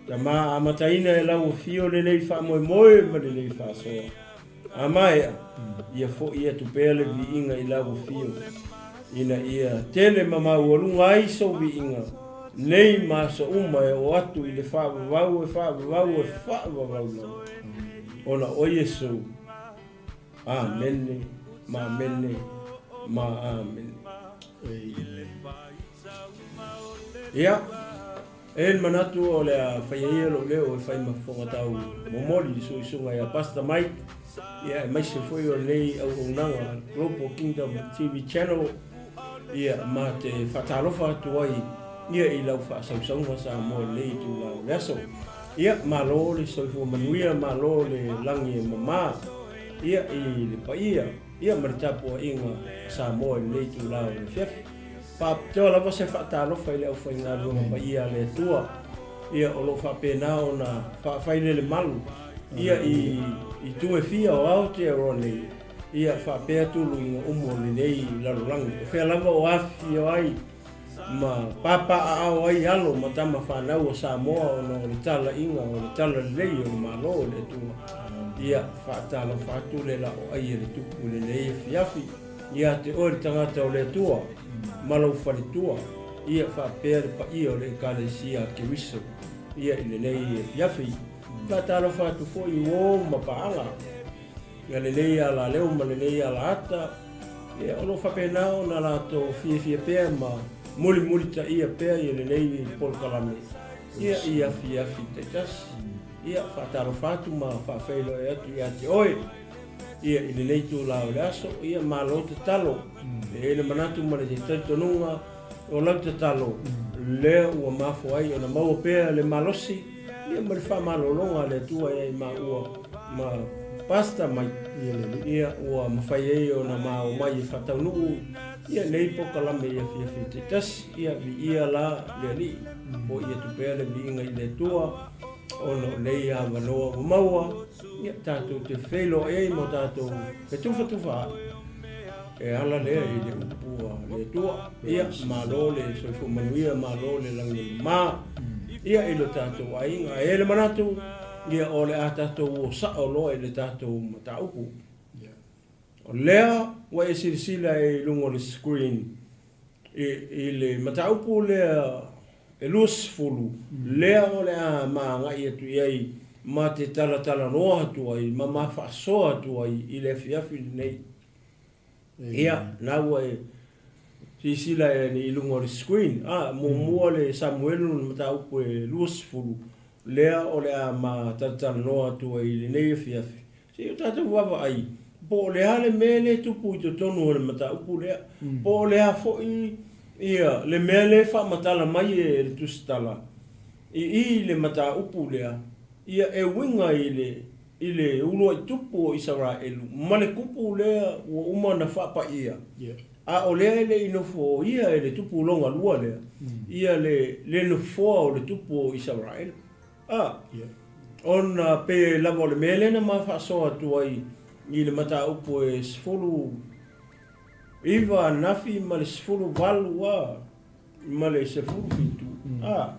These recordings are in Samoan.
Tama amataina e lau afio lenei faamoemoe ma lenei faasoa. A maea, ia foi atu pea le viiga i lau afio, ina ia tele ma maualuga ai sou viiga nei ma aso uma e oo atu i le faavavau e faavavau e faavavau lava, ona o Iesu. Amene ma amene ma amene. Ia, e i ai le manatu o le a faia ia lou leo e fai ma fofoga tau momoli i le suisuga ia Pastor Mike, ia aemaise foi o lenei auaunaga Global Kingdom TV Channel, ia ma te faatalofa atu ai ia i lau faasausauga Samoa i lenei itula o le aso. Ia, malo le soifua manuia, malo le lagi e mama, ia i le paia, ia ma le tapuaiga a Samoa i lenei itula o le afiafi. Faapitoa lava se faatalofa i le aufaigaluega paia a le Atua, ia o lo o faapena ona faafailele malu, ia i itu e fia o Aotearoa nei, ia faapea tuluiga uma o lenei lalolagi. O fea lava o afifio ai ma papaaao ai alo ma tama fanau a Samoa ona o le talaiga o le talalelei o le Malo o le Atua, ia faatalofa atu le laoai e le Tupu i lenei afiafi ia te oe le tagata o le Atua ma lou faletua, ia faapea le paia o le Ekalesia a Keriso ia i lenei afiafi. Faatalofa atu foi i uo ma paaga. Ia lenei alaleo ma lenei alaata, ia o lo o faapena ona latou fiafia pea ma mulimulitaia pea ia lenei polokalame ia i afiafi taitasi. Ia faatalofa atu ma faafeiloai atu ia te oe ia i lenei itula o le aso, ia malo tatalo. E i ai le manatu ma le talitonuga o lau tatalo lea ua mafua ai ona maua pea le malosi ia ma le faamalologa a le Atua ia i maua ma Pastor Mike, ia ua mafai ai ona ma omai e faataunuu ia nei polokalame i afiafi taitasi. Ia viia la le Alii, fo'i atu pea le viiga i le Atua ona o nei avanoa ua maua, ia tatou te feiloai ai ma tatou fetufatufa ai. E ala lea i le upu a le Atua. Ia, malo le soifua manuia, malo le lagi ma ia i lo tatou aiga. E i ai le manatu, ia o le a tatou o sao loa i le tatou mataupu. O lea ua e silasila i luga o le screen i le mataupu lea e 20, lea o le a ma agai atu i ai ma te talatalanoa atu ai ma ma faasoa atu ai i le afiafi lenei. Ia, na ua e silasila i luga o le screen, a, muamua le Samuelu le mataupu e 20, lea o le a ma talatalanoa atu ai i lenei afiafi, se i o tatou vaavaai po o le a le mea lea e tupu i totonu o le mataupu lea, po o le a foi ia le mea lea e faamatala mai e le Tusitala i i i le mataupu lea, ia e uiga i le i le uluai tupu o Isaraelu ma le kupu lea ua uma ona faapaia, a o lea e le i nofoia e le tupu lona lua lea, ia le le nofoa o le tupu o Isaraelu. A, ona pei lava o le mea lea na ma faasoa atu ai i le mataupu e 19 anafi ma le 18 a ma le 17, a,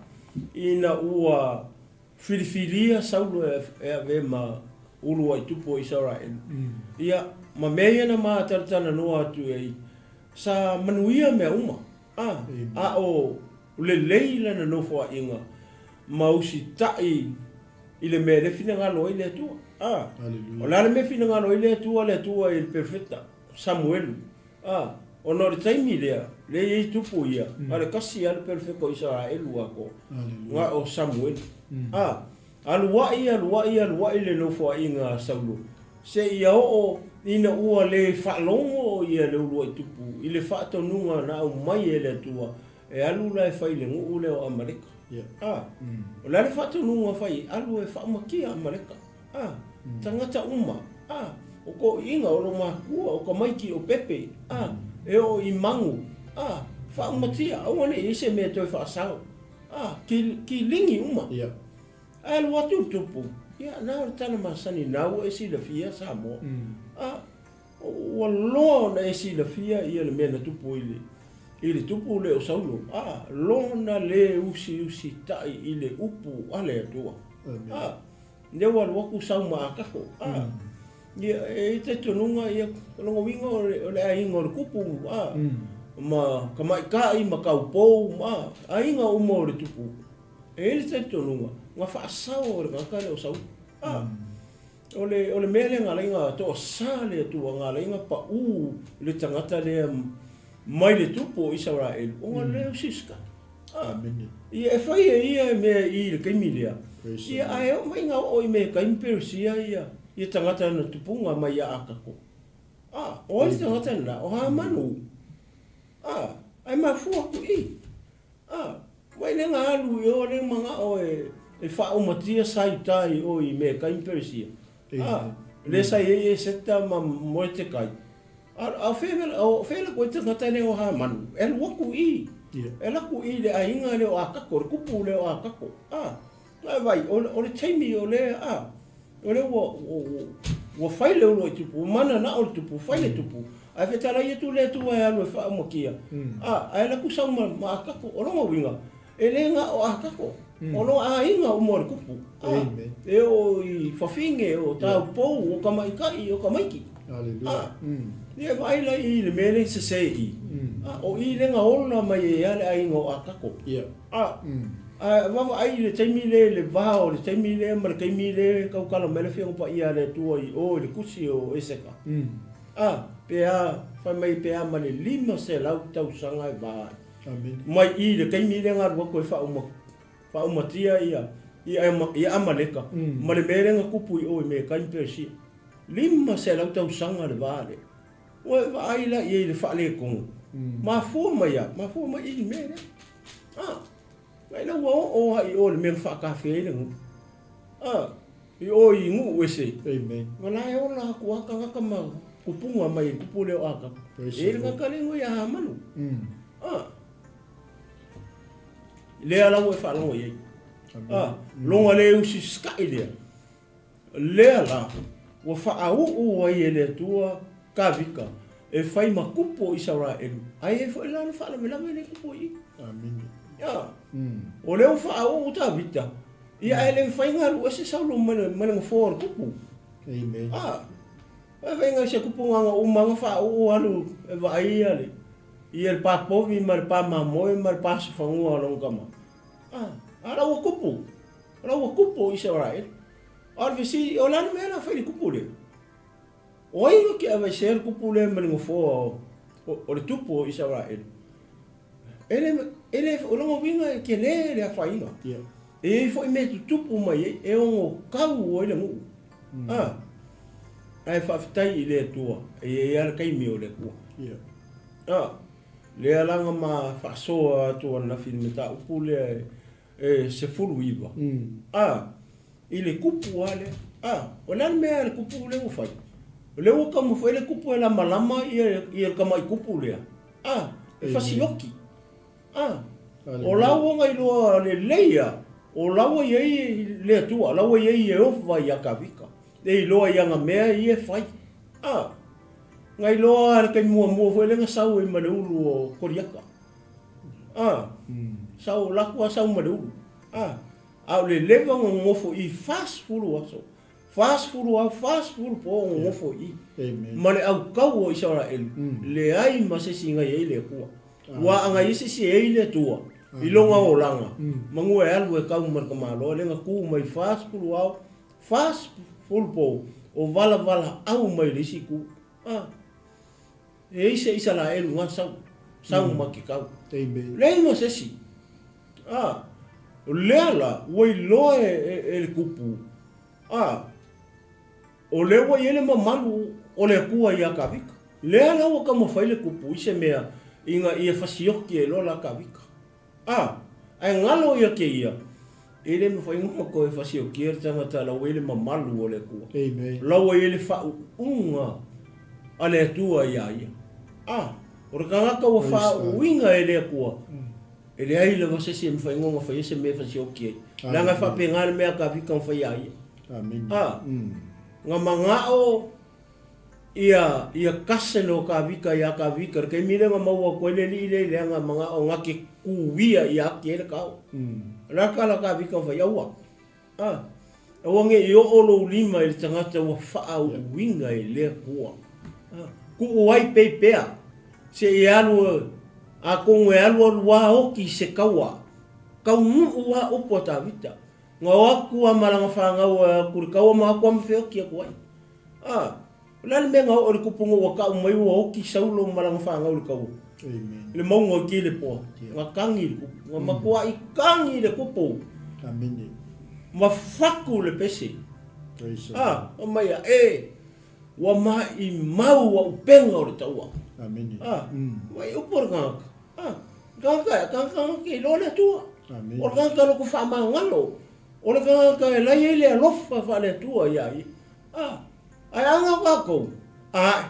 ina ua Filifilia Saulo e ave ma uluai tupu o Isaraelu. Ia, ma mea ia na ma talatalanoa atu ai, sa manuia mea uma, a, a o lelei lana nofoaiga ma usitai i le mea lea finagalo ai le Atua. A, o le a le mea finagalo ai le Atua, le Atua i le perofeta Samuelu, a, ona o le taimi lea, lea e i ai tupu ia, na o le tasi lava le perofeta o Isaraelu atoa, na o Samuelu. A, aluai, aluai, aluai le nofoaiga a Saulo, seia oo ina ua le faalogo ia le uluai tupu i le faatonuga na aumai e le Atua e alu la e fai i le nuu lea o Amaleka. A, o le a le faatonuga fai, alu e faaumatia Amaleka. A, tagata uma, a, o toeaiina, o lou matua, o tamaiti, o pepe, a, e oo i magu, a, faaumatia, aua ne i i ai se mea e toe faasao, a, kiligi uma. Ae alu atu le tupu, ia, na o le tala masani, na ua e silafia Samoa, a, ua loa ona e silafia ia le mea na tupu i le. I le tupu lea o Saulo, a, lona lē usiusitai i le upu a le Atua. A, lea ua alu atu sau ma Akako. A, ia, e i ai talitonuga, ia, o lona uiga o le, o le aiga o le tupu, a, ma tamaitai ma taupou ma aiga uma o le tupu. E i ai le talitonuga, na faasao e le tagata lea o Saulo. A, o le, o le mea lea na ala ai ona toasa le Atua, na ala ai ona pau le tagata lea mai le tupu o Isaraelu, ona lea o Siska. Amene. Ia e fai e ia e mea i le taimi lea. Ia ae oo mai ina oo i mea taimi Peresia ia ia tagata na tupuga mai ia Akako. A, o ai le tagata lena? O Hamanu. A, ae mafua atu i. A, mai le na alu i o le manao e e faaumatia Saiuta i o i mea taimi Peresia. A, le sa i ai Eseta ma Moetekai. A o fea, o fea la koe tagata lea o Hamanu? E alu atu i, e alu atu i le aiga lea o Akako, le kupu lea o Akako. A, a vai, o, o le taimi o lea, a, o lea ua, ua, ua fai le ulu ai tupu, ua mana na o le tupu, fai le tupu. Ae fetalai atu le Atua e alu e faaumakia. A, ae alu atu sau ma, ma Akako. O lona uiga, e le na o Akako. O lona aiga uma o le kupu. A, e oo i fafine, o taupou, o tamaitai, o tamaiti. A, ia e vaai la i le mea lea i sese i. A, o i lea na ola mai ai lava le aiga o Akako. A, a vaavaai i le taimi lea i le va o le taimi lea ma le taimi lea e tautala mai ai le Afioga Paia a le Atua i o i le tusi o Eseka. A, pe a, fai mai pe a ma le 500 tausaga e va ai. Mai i le taimi lea na alu atu ai faauma faaumatia ia ia Amaleka ma le mea lea na tupu i o i Mekai ma Peresia. 500 tausaga le va lea. Ua e vaai la i ai i le faaletonu. Mafua mai a? Mafua mai i le mea lea. A, mai la ua oo lava i o i le mea na faatafea ai le nuu. A, i o i nuu ese. Amen. Ma la e ola atu lava tagata ma kupuga mai i le kupu lea o Akapo. E i ai le tagata lea e igoa ia Hamanu. A, lea la ua e faalogo i ai. A, lona le usisita'i lea, lea la ua faauu ai e le Atua Tavita e fai ma kupu o Isaraelu, ae i ai foi la le faalavelave lea e tupu ai i i. A, o lea ua faauu Tavita, ia ae le mafai ona alu ese Saulo mai le nofoa o le kupu. A, e fai na se kupu na ona uma lava faauu alu e vaai ia le ia le pa povi ma le pa mamoe ma le pa asofanua o lona tama. A, a la ua kupu. O la ua kupu o Isaraelu. A o le fesili, o le a le mea la fai i le kupu lea? O ai na ke aveesea le kupu lea mai le nofoa o, o, o le tupu o Isaraelu? E le, e le, o lona uiga e tele le afaina. Yeah. E i ai foi mea e tutupu mai ai, e ono kau ai le nuu. A, ae faafetai i le Atua, e i ai lava le taimi o le Atua. Yeah. A, lea la na ma faasoa atu ananafi i le mataupu lea e, e 19. A, i le kupu lava lea. A, o le a le mea a le kupu lea ua fai? O lea ua taumafai le kupu e lamalama ia, ia le tamai kupu lea. A, e fasioki. A, o la ua na iloa lelei lava, o la ua i ai le Atua, o la ua i ai Ieova ia Tavita, e iloa i ana mea ia e fai. A, na iloa lava le taimi muamua foi lea na sau ai ma le ulu o Koliata. A, sau, o la atu lava sau ma le ulu. A, a o le leva ona nonofo i i 40 aso, 40 ao, 40 po o nonofo i i, ma le aukau o Isaraelu, leai ma se isi na i ai le Atua. Ua agai ai se isi e ai le Atua i lona olaga, manu e alu e kau ma le tamaloa, lea na tu mai 40 ao, 40 po o valavala au mai le isi itu. A, e ai se Isaraelu na sau, sau ma ke kau. Leai ma se isi. A, o lea la, ua iloa e, e, e le kupu, a, o lea ua i ai le mamalu o le Atua iā Tavita. Lea la ua taumafai le kupu i se mea ina ia fasioki ai loa la Tavita. A, ae galo ia kēia, e le mafai ona toe fasiokia le tagata la ua i ai le mamalu o le Atua. Amen. La ua i ai le faauuga a le Atua iā ia. A, o le tagata ua faauuina e le Atua, E leai lava se isi e mafai ona faia se mea e fasioki ai. Leaga e faapena le mea a Tavita na fai ia ia. Amene. A, na manao Ia, ia kase no Kavika iā Kavika, le taimi lea na maua atu ai le alii lea i leaga manao na te kuia ia ati ai le kao. O le a tala Kavika fai, aua, a, aua ne i oo lou lima i le tagata ua faauuina e le Atua. A, tuu ai pei pea, se i alu, atonu e alualu lava oti i se taua, taunuu lava upu a Tavita. Na o atu lava ma lana fanau e atu i le taua ma o atu lava ma feoti atu ai. A, o le a le mea na oo i le tupu ina ua tau mai ua oti Saulo ma lana fanau i le taua? Amen. I le mauga o Kilepoa. Yeah. Na tagi le tupu. Na matuai tagi le tupu. Amene. Ma fatu le pese. Praise the Lord. A, o mai a, e, ua maimau auupega o le taua. Amene. A, ua i upu o le tagata. A, tagata, tagata na te iloa le Atua. Amene. O le tagata loko faamagalo. O le tagata e lai ai le alofa faale-Atua iā ia. A, ae aga tatou, ae,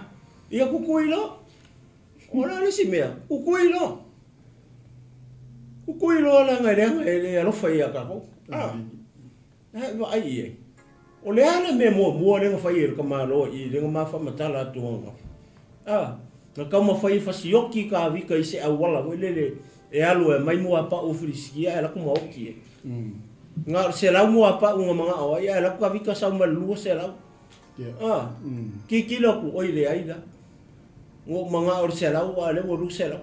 ia kukui loa. O le a le isi mea, kukui loa. Kukui loa leaga e leaga e le alofa ia tatou. A, ae vaai i ai. O le a le mea muamua lea na fai e le tamaloa i lea na ma faamatala atu ananafi. A, na taumafai e fasioki Kavika i se auala foi lele e alu e aumai muapau o Filisitia ae alu atu ma oti ai. Na o le 100 muapau na manao ai ae alu atu Kavika sau ma le 200. A, tilotilo atu, oi leai la. Na ou manao i le 100 a o lea ua 200.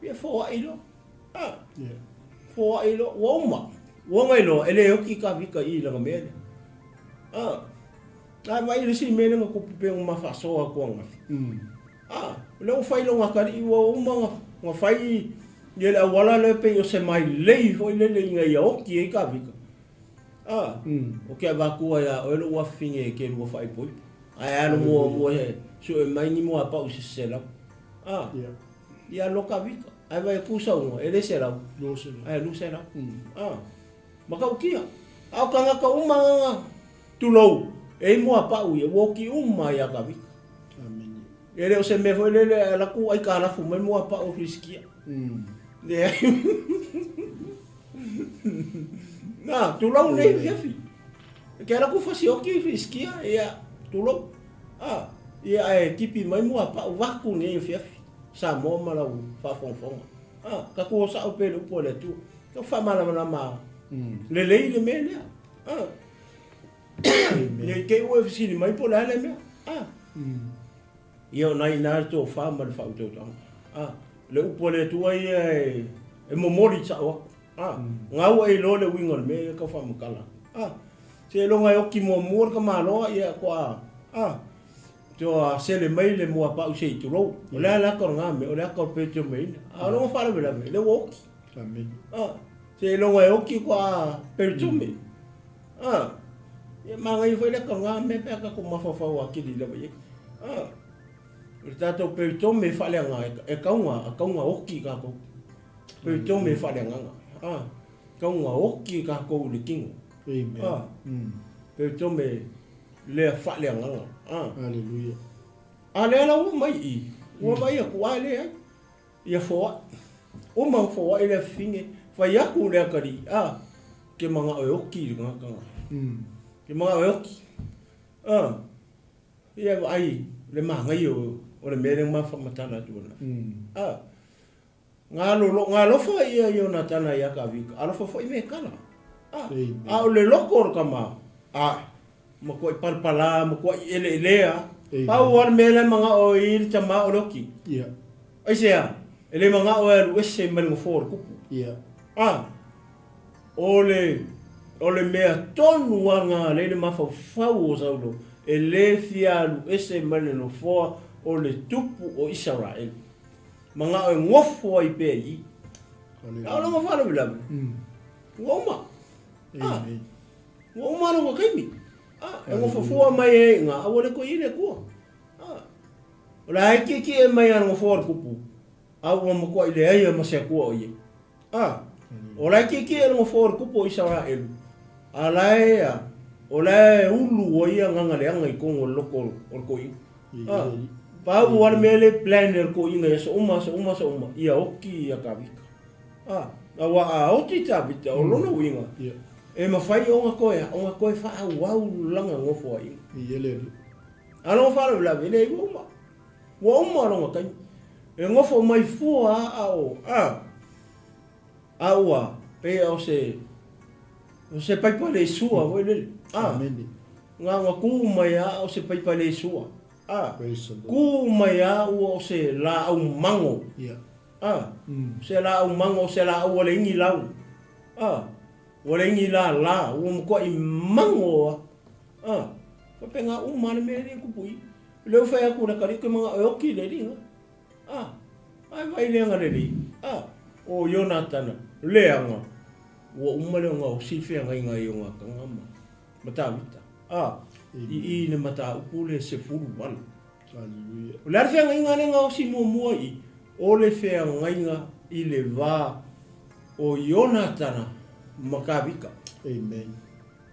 Ia foai loa. A, foai loa, ua uma. Ua ona iloa e le oti Kavika i lana mea lea. A, ae vaai i le isi mea lea na tupu pei ona ma faasoa atu ananafi. A, o lea ua fai lona atalii ua uma ona fai ia le auala lea pei o se mailei foi lele ina ia oti ai Kavika. A, ou te avatua iā oe lou afafine e te lua faaipoipo. Ae alu muamua e sue mai ni muapau i se 100. A, ia alu loa Kavika. Ae vaai atu saunoa, e le 100, ae 200. A, matautia. A o tagata uma na, tulou, e i muapau ia, ua oti uma ia Kavika. E le o se mea foi lele e alu atu aikalafu mai muapau o Filisitia. Leai. Na, tulou nei afiafi. E te alu atu fasioti Filisitia, ia, tulou. A, ia ae tipi mai muapau vaku nei afiafi. Samoa ma lau faafogafoga. A, tatou o sao pea i le upu a le Atua. Tau faamalamalama lelei le mea lea. A, ne i te i ua e fesili mai po o le a lea mea. A, ia o na i ina le tofa ma le faautautaga. A, le upu a le Atua ia e momoli sao atu. A, gau ai loa le uiga o le mea ia tau faamatala. A, seiloga e oti muamua le tamaloa ia toa, a, toa sele mai le muapau se i tulou. O le a le ata o lena mea, o le ata o le peritiomeina. A o lona faalavelave, lea ua oti. A, seiloga e oti toa peritiome. A, ia manaia foi le ata o lena mea pe a tatou mafaufau atili lava i ai. A, o le tatou peritome e faaleagaga, e tau na oti tatou. Peritome e faaleagaga. A, tau na oti tatou i le tino. Amen. A, peritome lea faaleagaga. A. Hallelujah. A lea la ua mai i i, ua vaai atu, a e leai. Ia foai. Uma ona foai le afafine, fai atu le atalii, a, ke manao e oti le tagata na. Ke manao e oti. A, ia vaai le manaia o le mea lea na ma faamatala atu ananafi. A, nga alofa ia Ionatana ia Kavika, alofa foi Mekala. A, a o le loko o le tama, a, matuai palapala, matuai eleelea. Pau lava le mea la e manao ai le tama o le oti. Ia. Aisea, e le manao e alu ese mai le nofoa o le tupu. Ia. A, o le, o le mea tonu lava lena lea i le mafaufau o Saulo, e le fia alu ese mai le nofoa o le tupu o Isaraelu. Manao e nofo ai pea i i. A o lona faalavelave, ua uma. A, ua uma lona taimi. A, e nofo fua mai ai i ina, a ua le toe i le Atua. A, o le a e tietie mai a le nofoa o le tupu, a ua matuai leai lava ma se Atua o i ai. A, o la e tietie le nofoa o le tupu o Isaraelu, a la e a, o la e ulu ai agaga leaga i totonu o le loto o le toeaina. A, pau lava le mea lea e plan e le toeaina i aso uma, aso uma, aso uma, ia oti ia Tavita. A, aua a oti Tavita, o lona uiga, e mafai ona toe, ona toe faaauau lana nofoaiga. Ia le Alii. A lona faalavelave, e leai ua uma. Ua uma lona taimi. E nofo mai fua a o, a, a ua, pei o se, o se paipa le sua foi lele. A, Amene. nga nga ku mai a o se paipa le sua. A, Praise the Lord. ku mai a ua o se laau mango. Ia. A, se laau mango, se laau ua le igi lau. A, ua le igi lala, ua matuai mango a. A, faapena uma le mea lea e tupu i. Lea ua fai atu le atalii, ou te manao e oti le alii na. A, ai vai le agalelei. A, o Ionatana, leaga, ua uma lea ona osi le feagaiga a Ionatana ma, ma Tavita. A, i i le mataupu le 18. Hallelujah. O le a le feagaiga lea na osi muamua i i? O le feagaiga i le va o Ionatana ma Tavita. Amen.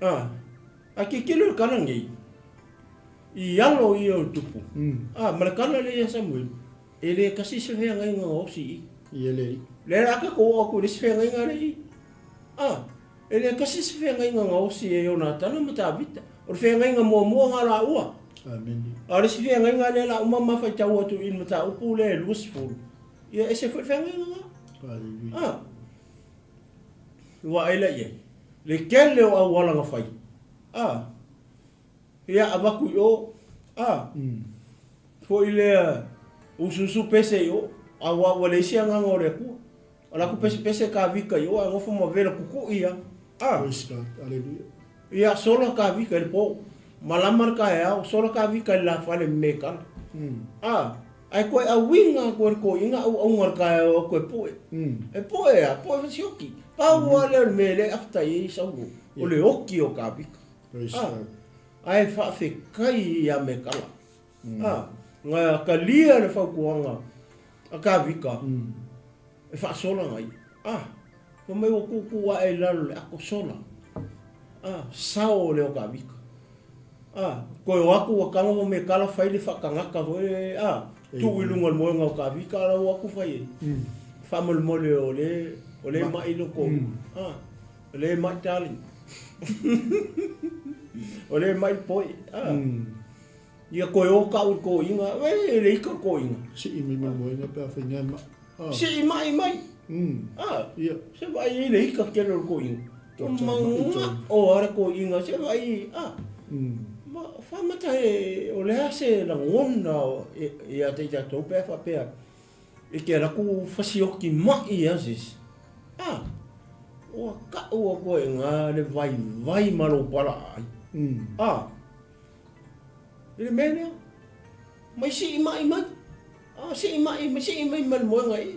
A, a tilotilo i le tala nei, i alo ia o le tupu, a, ma le tala lea ia Samuelu, e le tasi se feagaiga na osi i i. Ia le alii. Lea la tatou oo atu i le isi feagaiga lea i i. A, e le tasi se feagaiga na osi e Ionatana ma Tavita. O le feagaiga muamua na laua. Amene. A o le isi feagaiga lea la uma ma faitau atu i le mataupu lea e 20, ia ese foi le feagaiga na. Hallelujah. A, ua ai lea i ai le tele o auala na fai. A, ia avatu i o, a, foi lea usuusu pese i o, aua ua leai se agaga o le Atua. O la ku pesepese Kavika i o ae nofo ma vela kukuʻi a. A. Praise God. Hallelujah. Ia sola Kavika i le po. Malama le kaeao, sola Kavika i le lafale me mekala. A. Ae koe auiga atu e le toeaina auauga le kaeao atu e pue. E pue a, pue fasioki. Pau lava lea o le mea e le aftai ai Saulo, o le oki o Kavika. Praise A. God. Ae faafetai ia Mekala. A. Na talia le fautuaga a Kavika e faasola nai. A. Fai mai ua tuutuu ae i lalo le ato sola. A. Sao lea o Kavika. A. Toe o atu ua tago ma Mekala fai le faatagata foi a. Tuu i luga o le moega o Kavika a la ua o atu fai ai. Faamolemole o le o le mai lo toalua. A. O le mai darling. O le mai boy. A. Ia koe o kau i toeaina, e le ika toeaina. Sii mai ma le moega pe a fai ngai ma. Ah. Sii mai mai. Ah. Ia. Se vai i le ika kele o le toeaina. Manga o ara toeaina, se vai, ah. Ma whamata e, o le a se lagona e, ia te i tatou pe a faapea, e te ala ku fasioki mai a se isi. Ah. Ua kau a koe ngā le vai vai ma lou pala ai. Ah. I le mea lea, mai sii mai mai. Ah, sii mai, mai sii mai ma le moega i.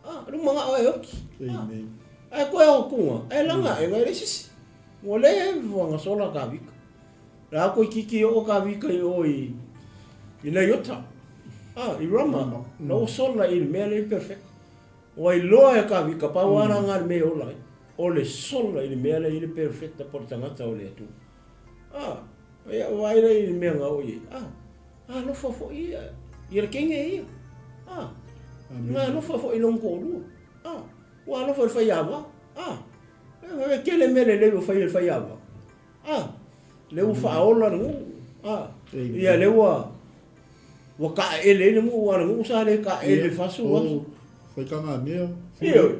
Ah, lu mangao e oki. Ah, Amen. ae koe o kunga, ae langa e ngai le sisi. Ua le wanga sola ka vika. La koe kiki o ka vika i o i, i nei ota. Ah, i Rama. Rama. La o sola i le mea le perfect. Ua iloa e ka vika, pau ana ngā le mea ola ai. O le sola i le mea le i le perfecta po le tagata o le Atua. Ah, Ia vaai lea i le mea na oo i ai. Ah, alofa foi ia i le kenge ia. Ah, na alofa foi i lona toalua. Ah, ua alofa i le faiava. Ah, e tele mea lelei ua fai e le faiava. Ah, lea ua faaola le nuu. Ah, ia lea ua ua kaaele ai le nuu, aua o le nuu sa le kaaele 40 aso. Faitaga mea. Ioe,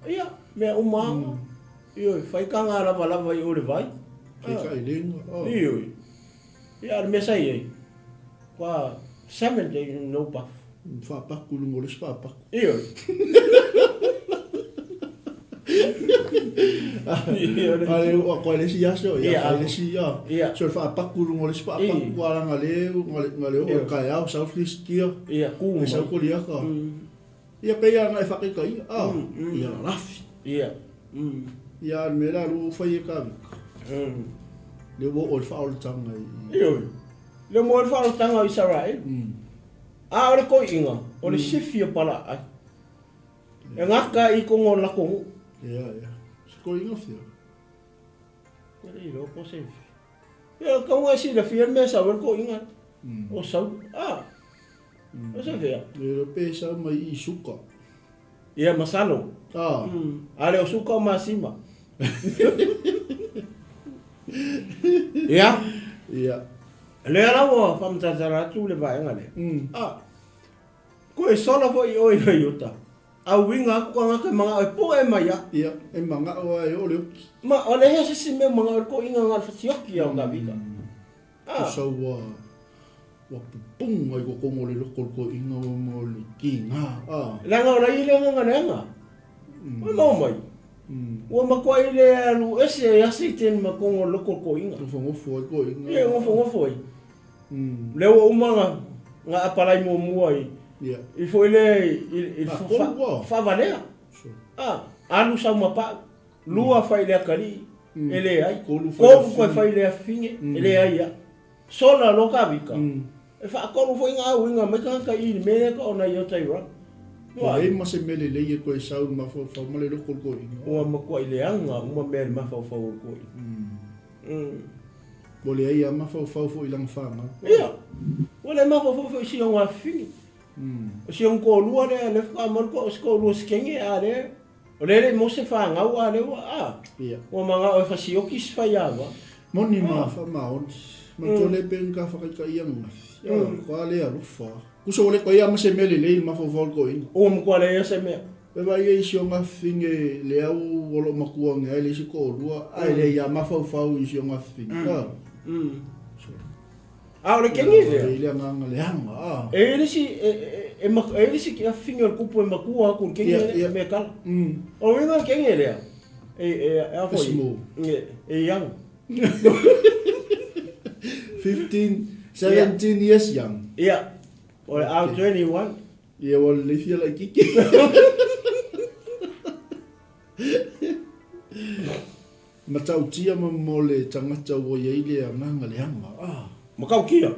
ia, mea uma lava. Ioe, faitaga lavalava i o le vai. Faitaʻiliga. Ioe. Ia, o le mea sa i ai, kua 7 days no bath. Faapaku i luga o le isi faapaku. Ioe. Ale ua koe le isi aso, ia fai le isi, ia. Ia. So le faapaku i luga o le isi faapaku, ua laga le, nga le oo i le kaeao, sau Filistia. Ia, ku mai. Sau Koliata. Ia pei lava na e faakaitaia, a, ia lalafi. Ia. Ia a le mea la lua ua fai e Kavika. Lea ua oo i le faaolataga i. Ioe. Lea ua oo i le faaolataga o Isaraelu. A o le toeaina, o le sifi o Palaai. E gata i tonu o le latou nuu. Ia, ia. Se toeaina fia. E le iloa po o se Ia, tau e silafia le mea e sau ai le toeaina. O Saulu. A. O se fea? E pe sau mai i suka. Ia, masalo. Ah. A le o suka o masima. Ia. Ia. Lea la ua faamatala atu le vaega lea. Ah, ko e sola foi oe i uta. A uiga atu tagata e manao e poe mai a. Ia, e manao lava e oo le oki. Ma o le hea se isi mea manao le toeaina na o le fasioki ia o Tavita. Ah. Tusa ua ua pupunga i totonu o le loko o le toeaina ma o le kiga. Ah. Leaga o la i le agaga leaga. Ua maua mai. Ua matuai le alu ese ai Seiteni ma totonu o le loko o le toeaina. Nofonofo ai le toeaina. Ia, nofonofo ai. Lea ua uma ona na apalai muamua i i foi lea i le faavalea. Alu sau ma pau, lua fai i le atalii, e leai. Tolu toe fai i le afafine, e leai lava. Sola loa Tavita, e faatolu foi na auina mai tagata i le mea lea e tau o nai ota i Rama. Ua leai ma se mea lelei e toe sau i le mafaufau ma le loko o le toeaina. Ua matuai leaga uma mea i le mafaufau o le toeaina. Ua leai lava mafaufau foi i lana fanau. Ia, ua le mafaufau foi i si ona afafine. O si ona toalua lea, lea faatoa aumai le si toalua sikenge, a lea, o lea e le i maua se fanau, a lea ua, a, ua manao e fasioki si faiava. Moni ma faamaoni. Manatua le pe ni ka whakaitaia ananafi. Ia, ko a le alofa. Kusa ua le koe ia ma se mea lelei i le mafaufau o le toeaina. Ua matua leai se mea. E vaai ai si ona fafine le au o loo matua ane ai le isi toalua ae leai a mafaufau i si ona fafine. A o le keni lea. E i le agaga leaga a. E i le isi e e e i le isi afafine o le kupu e matua atu i le keni lea mea kala. O le uiga o le keni lea e e a foi e young. 15 17 years young. Ia. O le au 21. Ia ua lelei fia laitiiti. Matautia ma mo le tagata ua i ai le agaga leaga. Ah. Matautia.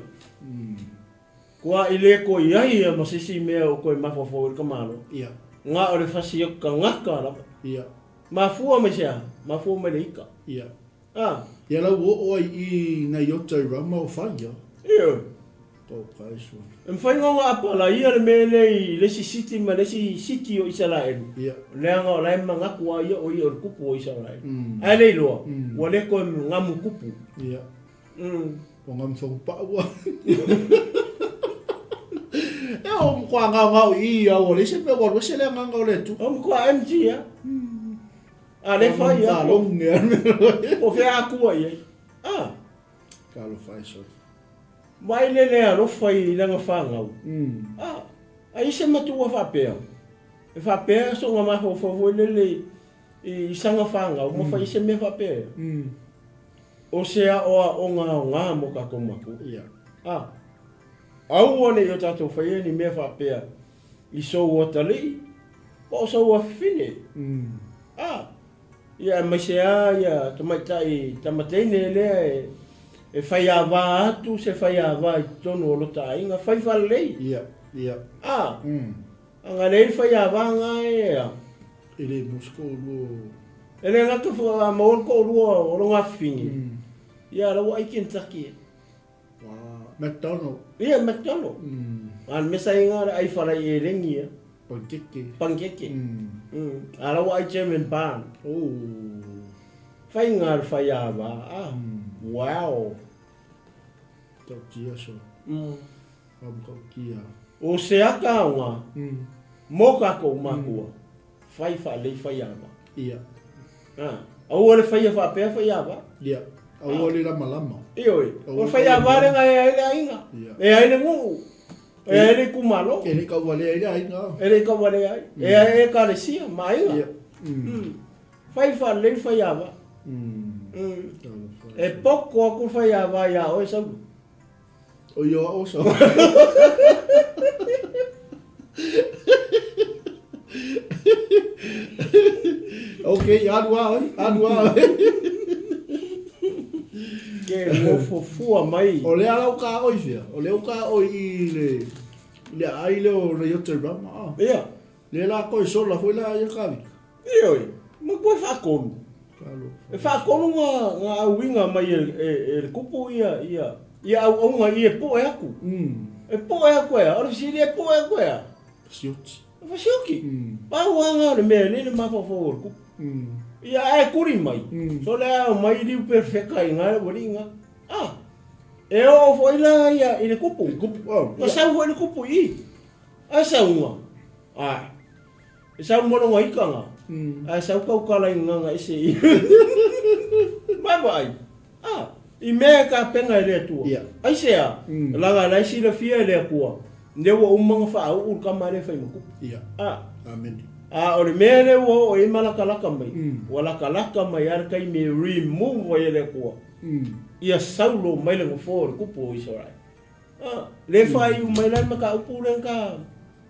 Kua i le koe i ai ia ma se isi mea o koe mafaufau ai le tamaloa. Ia. Na o le fasi o tagata lava. Ia. Mafua mai se aha? Mafua mai le ika. Ia. Ah. Ia la ua oo ai i nai ota i Rama o fai ia. Ioe. Oh, Kaiso. E mafai ona apalaia le mea lea i le isi city ma le isi city o Isaraelu. Ia. Leaga o la e manatu lava ia o ia o le kupu o Isaraelu. Ae le iloa, ua le toe gamu kupu. Ia. Ua gamu fagupau lava. E o matua gaogao i i a ua leai se mea ua alu ese le agaga o le Atua. O matua empty lava. A le fai lava. Po o fea Atua i ai. Ah. Talofa e soli. Vaai le le alofa i lana fanau. Ah, ai se matua faapea. E faapea sona mafaufau foi lele i sana fanau ma fai se mea faapea. O se aoaoga aoga mo tatou matua. Ah, aua ne i o tatou faia ni mea faapea i sou atalii po o sou afafine. Ah, Ia aemaise lava ia tamaitai tamateine lea e faiava atu se faiava i totonu o lota aiga, fai faalelei. Ia, ia. A, a na leai le faiava na e a. E le maua se toalua o. E le gata foi a maua le toalua o lona afafine, ia la ua ai Kentucky e. Wow. McDonald. Ia, McDonald. A le mea sa i le ai falai eleni ia. Pankeke. Pankeke. A la ua ai German barn. Oh. Fai ngā le whai ava. Ah. Wow. Tau tia so. Am kau kia. O se aka o ngā. Mō kākou mākua. Whai wha lei whai ava. Ia. Ah. Aua le whaia whapea whai ava. Ia. Aua le lama lama. Ioe. O le whai ava le ngai ai le aiga. Ia. E ai le nguu. E ai le itumalo. E le kaualea ai le aiga. E le kaualea ai. E ai e ekalesia ma aiga. Ia. Whai wha lei whai ava. E poko aku whai ava ia oe Saulu. O ia o Saulu. Ok, alu a oe, alu a oe. Ke ngofofua mai. O lea la uka oi fia, o lea uka oi i le le ai le o le yote rama. Ah. Ia. Le la koi sola foi la ia kavi. Ia oi. Ma koe whaakolu. E whaakolu ngā, ngā auinga mai e, e, e le kupu ia, ia, ia au aunga i e poe aku. E poe aku ea, o le fesili e poe aku ea. Fasioki. Fasioki. Pau anga o le mea le le mafaufau o le kupu. Ia ae kuri mai. So le au mai liu perfeka i ngā wali ngā. Ah. E oo foi la ia i le kupu. I kupu, oh. Na sau foi le kupu i i. Ae sauga. Ae. E sau mo longa ikanga. Ae sau kaukala i gaga ese i. Mai vaai. Ah, i mea e tapenaina e le Atua. Ia. Aisea, laga la e silafia e le Atua, lea ua uma ona faauu le tama lea e fai ma kupu. Ia. Ah. Amene. A o le mea lea ua oo i ai ma latalata mai, ua latalata mai lava le taimi e remove ai e le Atua ia Saulo mai le nofoa o le kupu o Isaraele. Ah, lea e faaiu mai la le mataupu lea na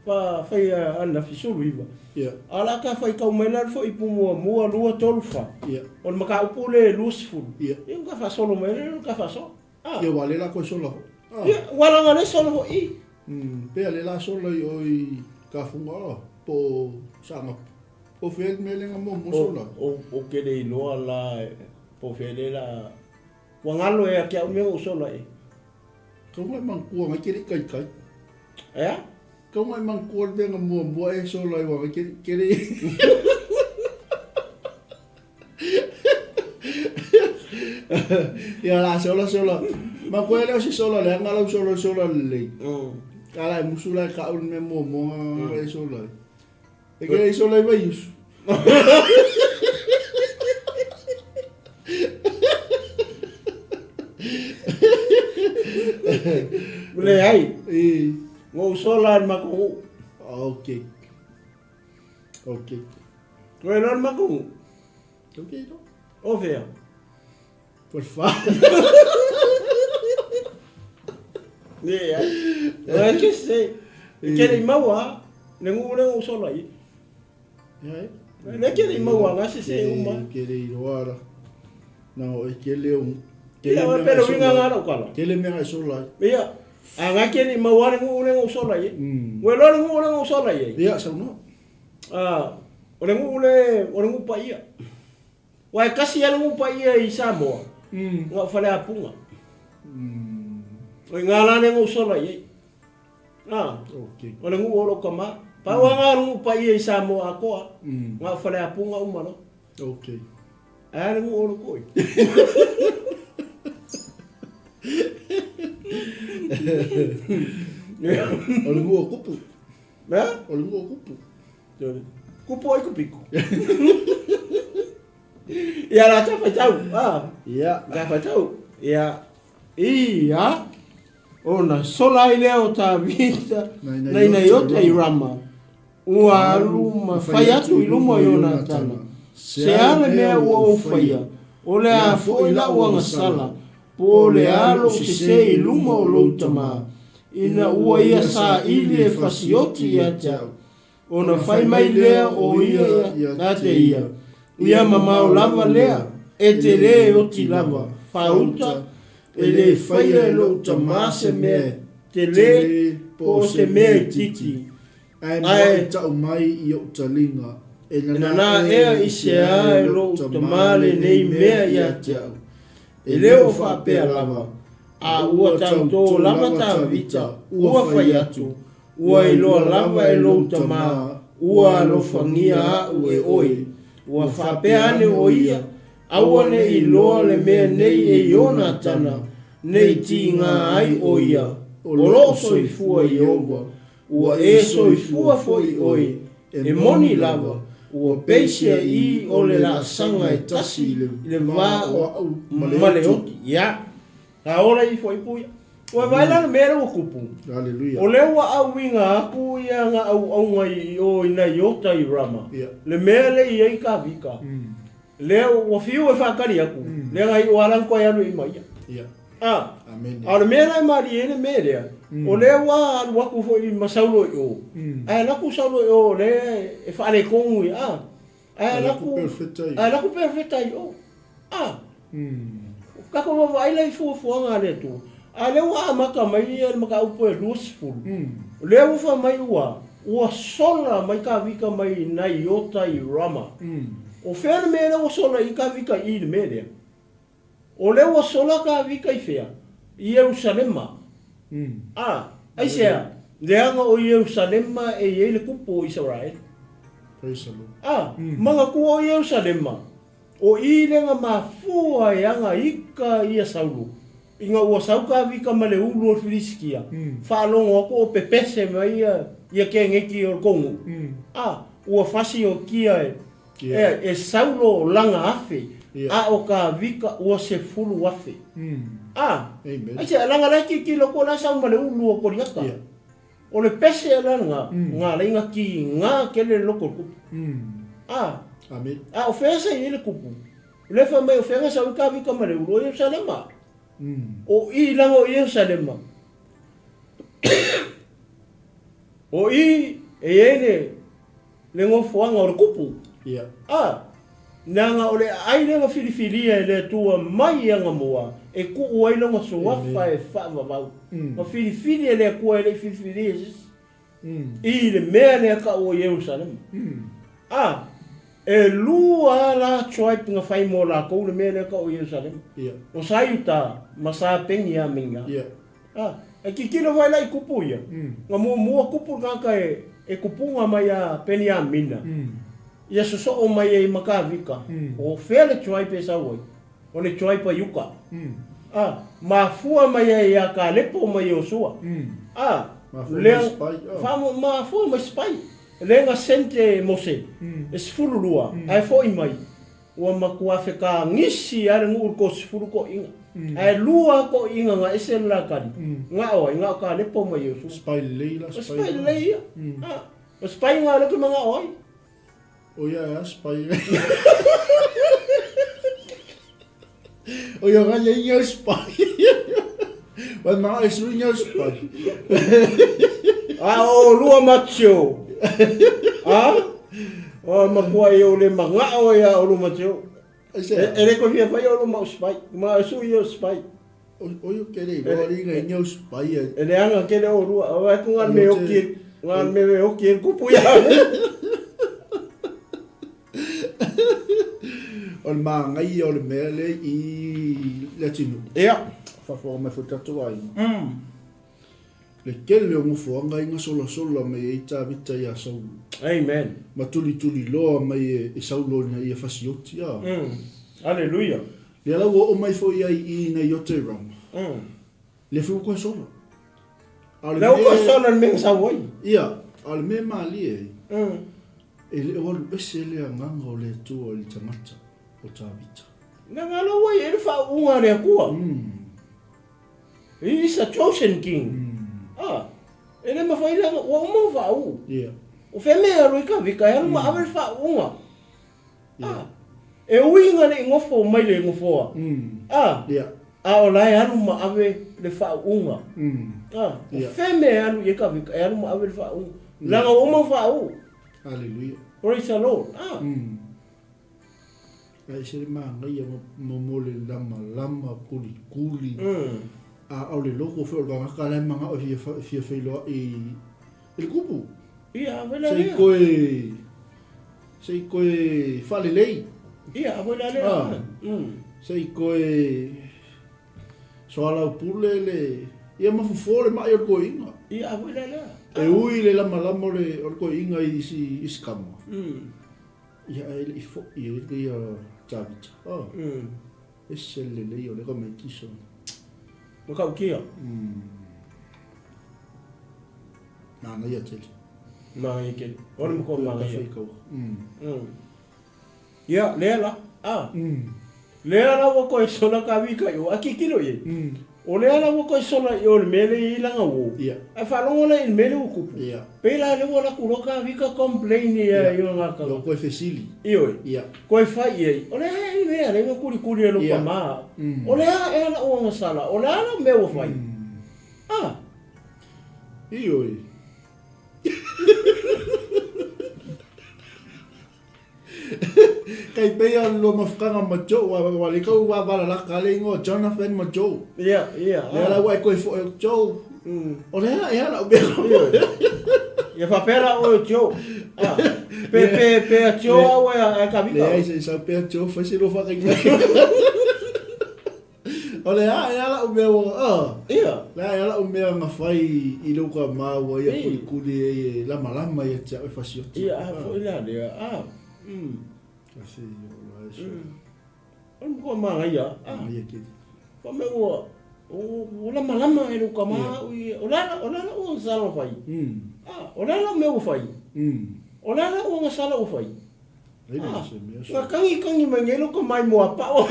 ta faia ananafi 19. Ia. A o le a ta faitau mai la le fuaiupu muamua, lua, tolu, fa. Ia. O le mataupu lea e 20. Ia. Ia ona ta faasolo mai lea ona ta faasoa. Ah. Ia, ua le la koe sola foi. Ah. Ia, ua laga le sola foi i. Pe a le la sola i o i Kafunga, oh, po o Saga. Po o fea le mea lea na muamua sola. O ke le iloa la po o fea le la. Ua galo ea ke au mea na ou sola i ai. Kau ngai manatua ngai ke le kaikai. Ea? Kau ngai manatua le mea na muamua e sola ai ua ngai ke ke le. Ia la sola sola. Manatua e le o se sola leaga lau sola sola lelei. A la e musu la e kau le mea muamua na e sola ai. E ke le sola i Vaiusu. Leai. I. Ua ou sola i le matou nuu. Ok. Ok. Ua iloa le matou nuu? Ok no. O fea? Falefa. Leai. Ua ke se. E ke le i maua le nuu lea na ou sola i ai. Ia e. Le ke le i maua nga se se uma. Ke le iloa la. Na o e kele o. Ia, o pele uiga nga lau kala. Tele mea ngai sola ai. Ia, a nga ke le i maua le nuu lea na ou sola i ai. Ua iloa le nuu lea na ou sola i ai. Ia, sau no. Ah, o le nuu le, o le nuu paia. Ua e kasi lava le nuu paia i Samoa, na o Faleapuga. O i nga la lea na ou sola i ai. Ah, Okay. o le nuu o lou tama. Pau lava nga o le nuu paia i Samoa atoa, na o Faleapuga uma loa. Okay. Ae a le nuu o lou toʻi? O le nuu o kupu. Mea? O le nuu o kupu. Kupu ai kupiko. Ia la ta faitau. Ah. Ia. Ta faitau. Ia. Ia. Ona sola ai lea o Tavita nai Naiota i Rama. Ua alu ma fai atu i luma o Ionatana, Se a le mea ua ou faia, o le a foi lau agasala, po o le a lou sese i luma o lou tamā, ina ua ia saili e fasioti ia te au. Ona fai mai lea o ia ia te ia, Ia mamao lava lea, e te lē oti lava, fāuta, e lē faia e lou tamā se mea telē po o se mea itiiti. Ae muaʻi taʻu mai i oʻu taliga, e E nanā ea i se a e lou tamā lenei mea ia te au. E le o faapea lava, a ua tautō lava Tāvita, ua fai atu, Ua iloa lava e lou tamā, ua alofagia aʻu e oe. Ua faapea ane ʻo ia, Aua ne i loa le mea nei e Ionatana, ne i tīgā ai ʻo ia, o loo soifua Ieova, ua e soifua foʻi ʻoe, e moni lava, ua peisia i o le laasaga e tasi i le va o aʻu ma le oti. Ia, a ola ifo i puia. Ua vaai la le mea lea ua kupu. Haleluia. O lea ua auiga aku ia nga auaunga i o i Naiota i Rama. Ia. Le mea lea i ai Tavita. Lea ua fiu e faatali atu, lea na iu lava la na toe alu i ma ia. Ia. A, Amene. a o le mea la e malie ai le mea lea, o lea ua alu atu foi ma Saulo i o, ae alu atu Saulo i o o lea e faaletonu ia, a, ae alu atu, ae alu atu perofeta i o. A, tatou vaavaai la i fuafuaga a le Atua, a lea ua amata mai le mataupu e 20, o lea ua fai mai ua, ua sola mai Tavita mai Naiota i Rama. O fea le mea lea ua sola i Tavita i i le mea lea? O lea ua sola Tavita i fea? I Ierusalema. A, aisea? Leaga o Ierusalema e i ai le kupu o Isaraele. Praise the Lord. A, manatua o Ierusalema, o i lea na mafua e aga ika ia Saulo. Ina ua sau ka vika ma le ulu o le Filisitia, faalogo atu o pepese mai ia ia keneti o le tou nuu, a ua fasi o kia e e Saulo lana afe, a o ka vika ua 10,000. A, aisea, leaga la e tilotilo atu o la e sau ma le ulu o Koliata. O le pese la lena, na ala ai ona tiga tele le loto o le tupu. A, a o fea sa i ai le tupu? O lea e fai mai o fea na sau ai Tavita ma le ulu? O Ierusalema. O i leaga o Ierusalema, o i e i ai le, le nofoaga o le tupu. A, leaga o le aai lea na filifilia e le Atua mai anamua e tuu ai lona suafa e faavavau. Na filifili e le Atua e le i filifilia e se isi. I le mea lea tau o Ierusalema. A, e lua la tribe na fai mo latou le mea lea tau o Ierusalema. O sa Iuta ma sa Peniamina. A, e tilotilo foi la i kupu ia, na muamua kupu le tagata e kupuga mai ia Peniamina, ia sosoo mai ai ma Tavita, o fea le tribe e sau ai? O le tribe a Iuta. A, mafua mai ai ia Kalepo ma Iosua. A, lea, fa, mafua mai spy. Lea na sent e Mose, e 12, ae foi mai, ua matua fetagisi lava le nuu i le toasefulu toeaiina. Ae lua toeaiina na ese le la tali, na o ai? Na o Kalepo ma Iosua. Spy lelei la, spy. Spy lelei ia. A, o spy na lea ou te manao ai. O ia ea spy. O ia nga ia ia spy. Vai mga e sui ia spy. A o lua matio. A? O matua e o le mangao ia o lua matio. E le koe fia fai o lua mau spy. Ma sui ia spy. O ia ke le roa li ngai ia spy. E le anga ke le o lua. O ai ku ngan me oki. Ngan me oki e kupu ia. O le māngai o le mea le i le atunuu. Ia. Faafofoga mai foi tatou aiga. Le tele o nofoaga i na solasola mai ai Tavita iā Saulo. Amen. Ma tulituli loa mai e Saulo ina ia fasioti a. Aleluia. Lea la ua oo mai foi ai i ina i Oterama. Le foi ua koe sola. A o le mea. Lea ua koe sola le mea na sau ai. Ia, a o le mea e malie ai. E le o alu ese le agaga o le Atua i le tagata o Tavita. Na galo ua i ai le faauuga a le Atua. He is a chosen king. Ah, e le mafai leaga ua uma ona faauu. Yeah. O fea mea e alu ai Tavita, e alu ma ave le faauuga. Ah, e ui ina le i nofo mai le nofoa. Ah, Yeah. a o la e alu ma ave le faauuga. Ah, o Yeah. fea mea e alu i ai Tavita, e alu ma ave le faauuga. Leaga ua uma ona faauu. Hallelujah. Praise the Lord. Ah. A ese le manaia mo le lamalama kulikuli. A o le loko foi o le tagata la e manao e fia feiloai i le kupu. Ia, a foi la lea. Se i koe faalelei. Ia, a foi la lea. Se i koe soalaupule le ia ma fofo le mai o le toeaina. Ia, a foi la lea. E ui le lamalama o le toeaina i isi kama. Ia ae le i foi ai ia Tavita. Oh. Ese le lelei o le tamaitiso. Matautia. Manaia tele. Manaia tele. O le matua manaia. Ia, lea la. Ah. Lea la ua koe sola ka wika i o. A tilotilo i ai. O lea la ua koe sola i o le mea lea e i ai lana uo. Ae faalogo lea i le mea lea ua tupu. Pei la lea ua alu atu loa ka wika complain ia i ona tagata. Ua koe fesili. Ioe. Koe fai i ai. O le a ea le mea lea na kulikuli ai lou tama? O le a ea lau agasala? O le a lau mea ua fai? Ah. Ioe. Kai pei a lua mafutaga ma Joe, wa wa le kau wa vala la ka le ingoa Jonathan ma Joe. Ia, ia. Le la ua e koe fo e Joe. O le a e la u Ia faapea la oe o Joe. Ah. Pe pe pe a Joe au e a ka vika. Le ai se sau pe a Joe fai se lo fa kai. O le a e ala u mea ua ah. Ia. Le a e ala u mea nga fai i lou ka maua ia kulikuli e e lama lama ia te au e fasioti. Ia a foi la lea. Ah. Kasi o la e so. O le matua manaia. Ah. Ia kiri. Fa mea ua. Ua lamalama e lou kama au i o le a o le a la'u agasala ua fai? A, o le a la'u mea ua fai? O le a la'u agasala ua fai? A, na kagikagi mai nei lou kama i muapa'u.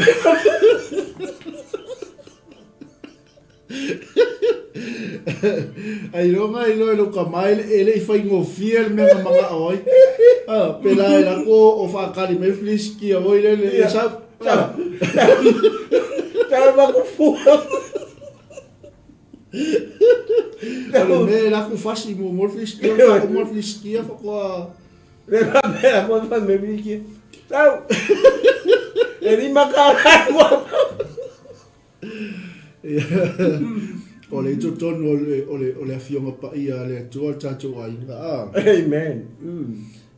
Ailoga iloa e lou kama e le i faigofie le mea na mana'o ai. A, pe la e lako o faakali mai fliskia foi lele, ia sau. Tau makufua. O le mea e laku fasi muamua le fliskia, faauma le fliskia faatoa. Le faapea foi fai mai fliskia. Tau. E $5 mua. O le i totonu o le Afioga Paia a le Atua le tatou aiga. Amen.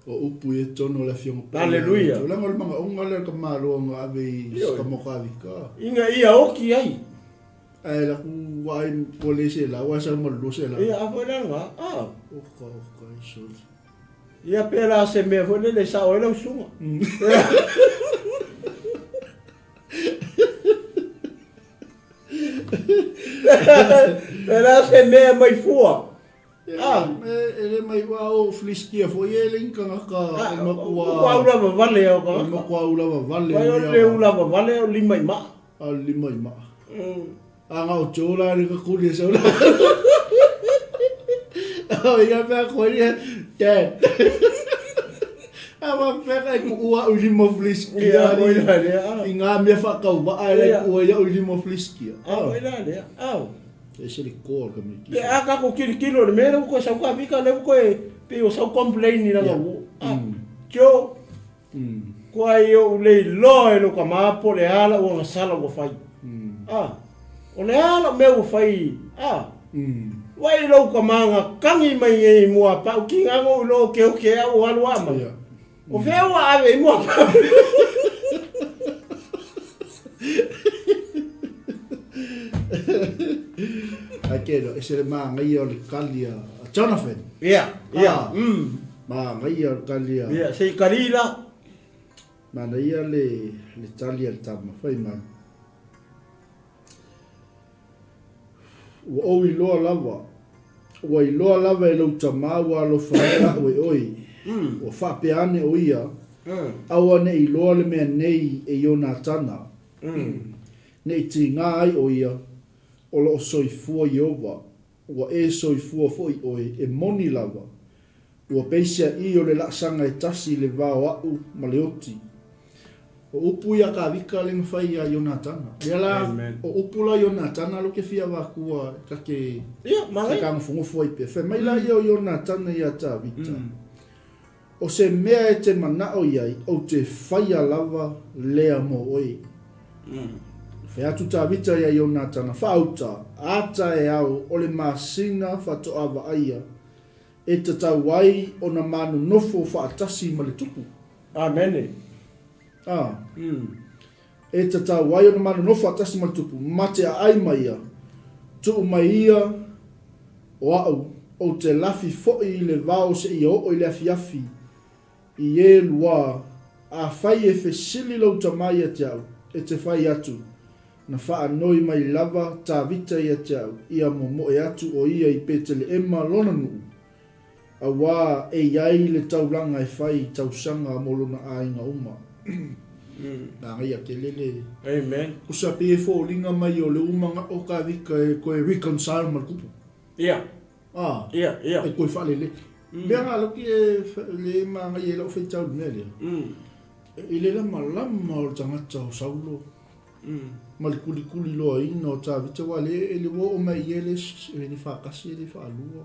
O upu ia i totonu o le Afioga Paia. Hallelujah. Leaga o le magaoga lea o le tamaloa na ave i Sikamokavika. Ina ia oki ai. Ae laku vaai ua le selau ae sau ma le 200. Ia, a foi la lena. Ah. Oka, oka, soli. Ia pe la se mea foi lele e sao ai lau susuga. Pe la se mea mai fua. Ah. E le mai ua o Filistia foi e le tagata e makua. Ua ula vavale o ka. E makua ula vavale. Vai o le ula vavale o lima i maa. A lima i maa. A nga o tō la le ka kuli e sau la. O ia mea koe ia, Dad. A wa pea kai ku ua ui lima Filistia. Ia, koe la lea. I ngā mea whakauwaa e lai ku ua ia ui lima Filistia. A koe la lea. Au. E se le koa ka me Pe a ka ko kilikilo le mea lea ua koe sau ka vika lea ua koe pei o sau complain i lana uo. Joe. Kua i ou le iloa e lou kama po o le a lau agasala ua fai. A, o le a lau mea ua fai, a, wai i lou kama nga kangi mai nei i mua pau ki nga ngou iloa o keoke au o alu a mai. O fea ua ave i mua pau. Ai ke no, e se le māngaia o le kali a Jonathan. Ia, ia. Manaia le tali a. Ia, se i kali la. Manaia le tali a le tama, fai mai. Ua ou iloa lava, ua iloa lava e lou tamā ua alofa ai la'u e oe. Ua faapea ane o ia, aua ne i iloa le mea nei e Ionatana, ne i tigā ai o ia, o lo o soifua Ieova, Ua e soifua foi oe, e moni lava. Ua peisiaʻi o le laasaga e tasi i le va o aʻu ma le oti. O upu ia Kavika le na fai ia Ionatana. Lea la, o upu la Ionatana lo ke fia avakua ka ke Ia, ke ka nofonofo ai pea. Fai mai la ia o Ionatana ia Tavita. O se mea e te manao iai, ou te whaia lava lea mo oe. Fai atu Tavita ia Ionatana, Whaauta, ata e ao o le masina whatoa vaaia, e tatau ai ona manonofo whaatasi ma le tupu. Amene. A. E tatau ai ona manonofo whaatasi ma le tupu, ma te aai mai ia, tuu mai ia o a'u, ou te lafi fo'i i le vao seia oo i le afiafi, i e lua, afai e fesili lou tama ia te au, e te fai atu, na faanoi mai lava Tavita ia te au, ia momoe atu o ia i Peteleema lona nuu, auā e i ai le taulaga e fai i tausaga mo lona aiga uma. Nāngai ake lele. Amen. Kusa pei e foliga mai o le uma o Tavita e koe reconcile ma le kupu. Ia. Ah, Ia, ia. E koe faalelei. Mea nga loki e le maangai ai lau faitau i le mea lea. I le lamalama o le tagata o Saulo ma le kulikuli loaina o Tavita, aua le e le ua oo mai i ai le e le faatasi e le faalua.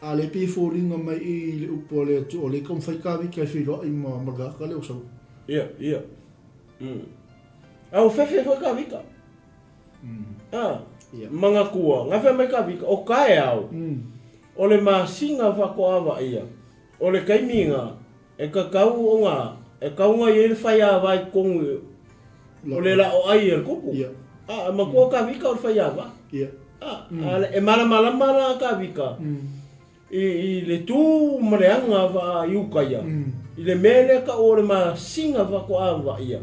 A le pei e foliga mai i le upu a le Atua, o le taumafai Tavita e feiloai ma le tagata lea o Saulo. Ia, ia. A ua fefe foi Tavita. A, manatua, gafea mai Tavita, o taeao, o le masina faatoa vaaia, o le taimi lena, e tatau ona, e tatau ona i ai le faiava i totonu o le laoai a le tupu. A, e matua Tavita o le faiava. A, e malamalama la Tavita i le tu ma le aga vaa i uka ia, i le mea lea tau o le masina faatoa vaaia.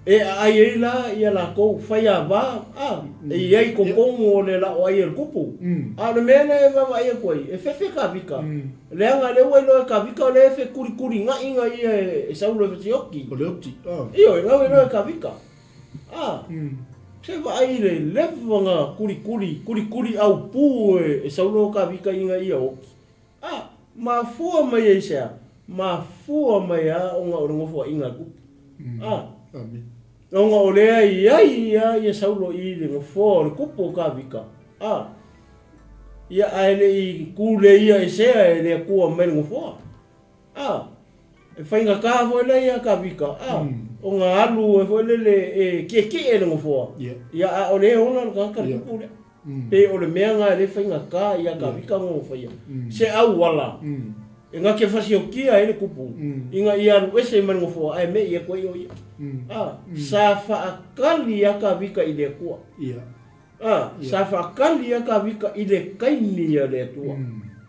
E aai ai la ia lakou faiava, a, e i ai totonu o le laoai a le tupu. A o le mea lea e vaavaai atu ai, e fefe Kavika, leaga o lea ua iloa e Kavika o lea e fekulikuligaʻiga ia e Saulo e fasioti. O le oti, a. Ioe, la ua iloa e Kavika. A, se vaai i le leva na kulikuli, kulikuli aupu e Saulo Kavika ina ia oti. A, mafua mai ai se a? Mafua mai a ona o le nofoaiga a le tupu. A, ona o lea i ai ia ia Saulo i le nofoa o le tupu o Kavika. A, ia ae le i kuleia esea e le Atua mai le nofoa. A, e faigata foi la ia Kavika, a, ona alu ai foi lele e tietie le nofoa, ia a o lea e ola le tagata le tupu lea. Pe o le mea na e le faigata ia Kavika ona faia se auala e na te fasiokia ai le tupu ina ia alu ese mai le nofoa ae me'i atu ai o ia. A, sa faakali ia Kavika i le Atua. A, sa faakali ia Kavika i le kaimi a le Atua.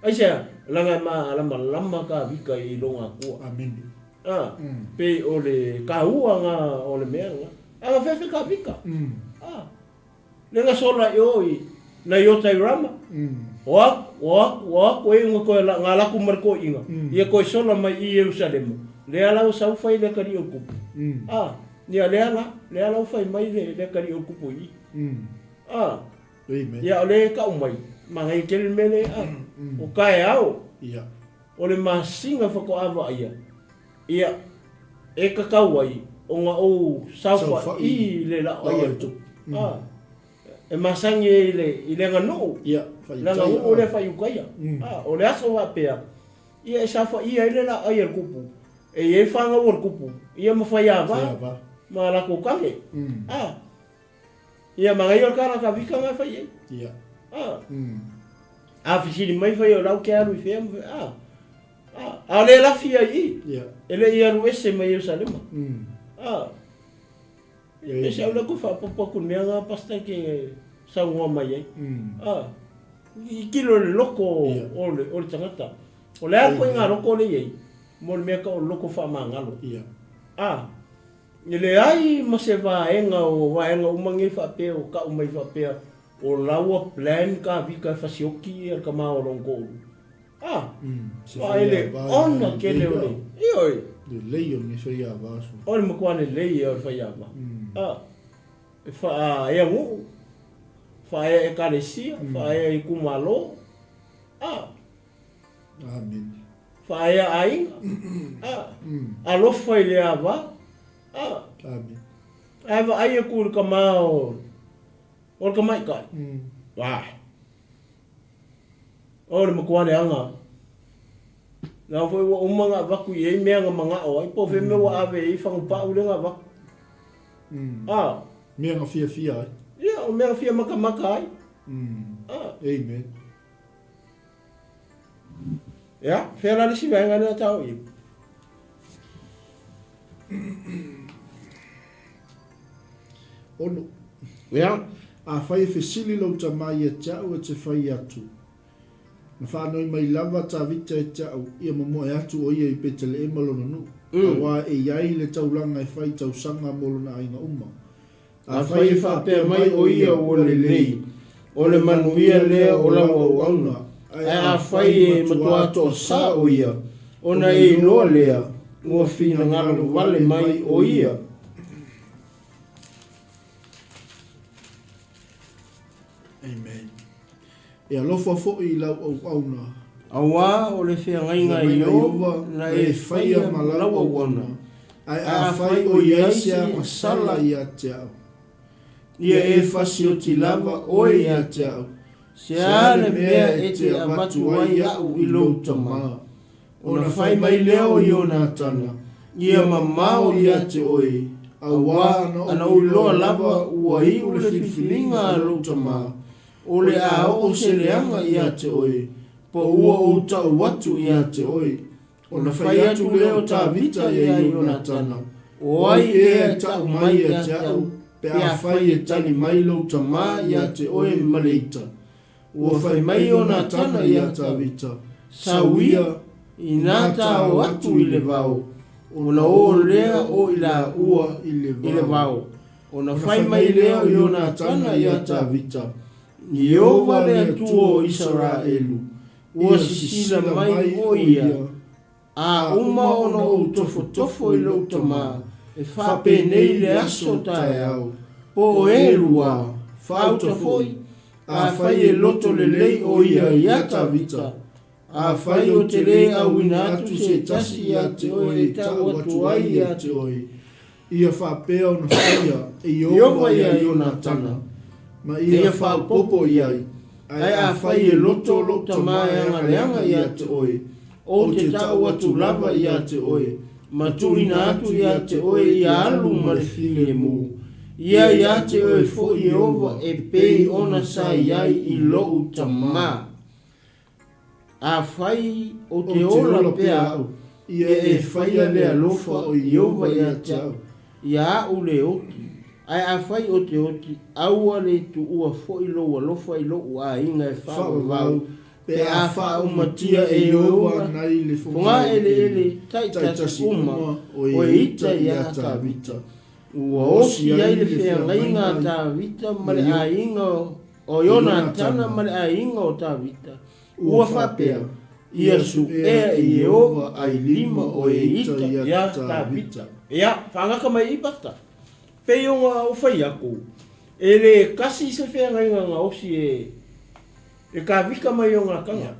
Aisea? Leaga e malamalama Kavika i lona Atua. Amene. A, pei o le taua na o le mea lena. A na fefe Kavika. A, le na sola i o i nai o tai Rama. O aku, o aku, o aku e unga koe la, nga laku ma le toeina. Ia koe sola mai i Ierusalema. Lea la ua sau fai le atalii o le tupu. A, ia lea la, lea la ua fai mai le, le atalii o le tupu i i. A, ia o lea e tau mai, manaia tele le mea lea, a, o taeao, o le masina faatoa vaaia, ia, e tatau ai ona ou saofa'i le laoai a le tupu. A, e masani ai i le aganuu, le aganuu lea faa-Iutaia. A, o le aso faapea, ia e saofaia ai le laoai a le tupu, e i ai fanau a le tupu, ia ma faiava ma latou tane. A, Ia manaia o le tala Kavika na fai ai. Ia. Ah. A fesili mai fai o lau ke alu i fea ma fea. Ah. Ah. A o le lafi ai i. Ia. E le i alu ese mai Ierusalema. Ah. E se au le ku faapopo atu i le mea na pastor ke saunoa mai ai. Ah. I kilo le loko o le o le tagata. O le a koe ngā loko le i ai, mo le mea ka o loko whaamangalo. Ia. Ah. E leai ma se vaega o vaega uma nei faapea o kau mai faapea o laua plan ka vika e fasioki ia le tama o lona toalua. A! Aua e le ona tele o le. Ioe. Lelei o le faiava aso. O le matua lelei ia o le faiava. A! E faaea nuu, faaea ekalesia, faaea itumalo. A! Amen. Faaea aiga. A. Alofa i le ava. A. Amen. Ae vaai atu i le tama o o le tamaitai. A. O le matua leaga. Na foi ua uma ona avatu i ai mea na manao ai, po o fea mea ua ave i ai fagupau lea na avatu. A. Mea na fiafia ai. Ia, o mea na fia matamata ai. A. Amen. Ia, fea la le isi vaega lea ta o i? Ono. Ia. Afai e fesili lou tama ia te au e te fai atu, Na faanoi mai lava Tavita e te au, ia momoe atu o ia i Peteleema lona nuu, auā e i ai le taulaga e fai tausaga mo lona aiga uma. Afai e faapea mai o ia ua lelei, o le manuia lea o lau auauna, ae afai e matua toasa o ia, ona e iloa lea, ua finagalo vale mai o ia. Amen. E alofa foi i lau auauna. Auā o le feagaiga i Ieova na e faia ma lau auauna, ae afai o i ai se agasala ia te au, ia e fasioti lava oe ia te au, se a le mea e te avatu ai iaʻu i lou tama? Ona fai mai lea o Ionatana, Ia mamao ia te oe, auā ana ou iloa lava ua iu le filifiliga a lou tama, o le a oo se leaga ia te oe, po ua ou tau atu ia te oe. Ona fai atu lea o Tavita ia Ionatana, O ai ea e tau mai ia te au, pe afai e tali mai lou tama ia te oe ma le ita? Ua fai mai Ionatana ia Tavita, Sau ia, inā ta o atu i le vao. Ona o lea o i laua i le vao, ona fai mai lea o Ionatana iā Tavita, Ieova le Atua o Isaraelu, ua sisila mai o ia, a uma ona ou tofotofo i lou tama, e faapenei le aso taeao, po o elua, faauta foi, afai e loto lelei o ia iā Tavita, Afai ou te lē auina atu se tasi ia te oe e tau atu ai ia te oe, ia faapea ona faia e Ieova ia Ionatana, ma ia faaopoopo i ai, Ae afai e loto lou tama e agaleaga ia te oe, ou te tau atu lava ia te oe, ma tuuina atu ia te oe ia alu ma le filemu. Ia ia te oe foi Ieova e pei ona sa i ai i lou tama. Afai ou te ola pea au, ia e faia le alofa o Ieova ia te au, ia aʻu le oti. Ae afai ou te oti, aua le tuua foi lou alofa i loʻu aiga e faavavau, pe a faaumatia e Ieova nai le fogaeleele taitasi uma o e ita ia Tavita. Ua osi ai le feagaiga a Tavita ma le aiga o Ionatana ma le aiga o Tavita, ua faapea, Ia suʻea e Ieova ai lima o e ita ia Tavita. Ia, faagata mai i Pasta. Pei ona ou fai aku, e le kasi se feagaiga gaosi e e Tavita ma Ionatana.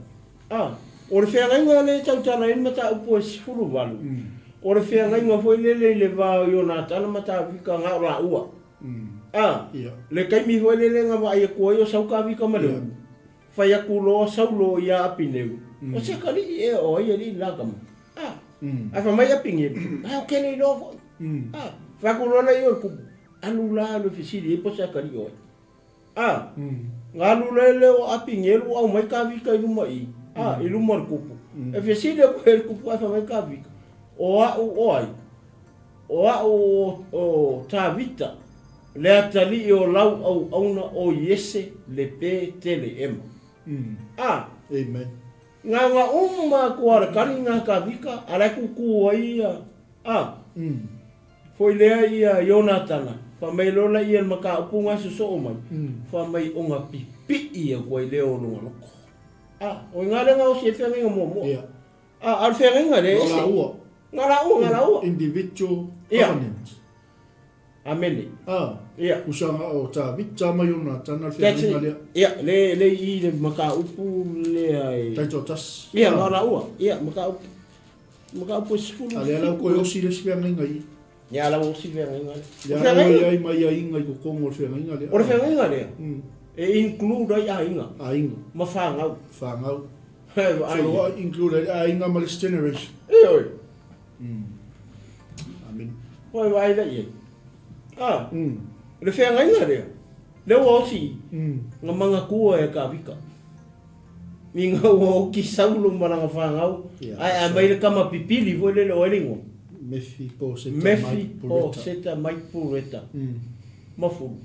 A, o le feagaiga lea e tautala ai le mataupu e 18, o le feagaiga foi lele i le va o Ionatana ma Tavita na o laua. A, le taimi foi lele na vaai atu ai o sau Tavita ma le ulu, fai atu loa Saulo ia Apineu, O se atalii ea o ai alii la tama? A, ae fai mai Apineu, Ae ou te le iloa foi. A, fai atu loa lea i o le tupu, Alu la alu e fesili ai po o se atalii o ai. A, na alu loa lea o Apineu ua aumai Tavita i luma i i, a, i luma o le tupu. E fesili atu ai le tupu ae fai mai Tavita, O au o ai? O au o Tavita, le atalii o lau auauna o Iese le Peteleema. A! Amen. Na ona uma atu lava o le kali na Tavita, a la e tutu ai ia, a, foi lea ia Ionatana, fai mai loa lea i le mataupu na sosoo mai, fai mai ona pipii atu ai lea o lona loto. A, o i ina lea na osi ai le feagaiga muamua. Yeah. A, a o le feagaiga lea e ese. Na laua. Na laua, na laua. Individual Ia. covenant. Amene. A, Ia. kusaga o Tavita ma Ionatana le That's feagaiga it. lea. Ia, le, le i le mataupu lea e... Taitoatasi. Ia, na laua. Ia, mataupu. Mataupu e 10. A lea la ua toe osi le isi feagaiga i i. Ia, la ua osi le feagaiga lea. Lea la ua i ai ma aiaiga i totonu o le feagaiga lea. O le feagaiga lea, e include ai aiga. Aiga. Ma fanau. Fanau. So ua include ai le aiga ma le isi generation. Ioe. Amen. Ua e vaai la i ai. A, le feagaiga lea, lea ua osi na manatua e Tavita. Ina ua oki Saulo ma lana fanau, ae aumai le tama pipili foi lele o ai le igoa? Mefi-poseta Mike Pureta. Mike Pureta. Mafulu.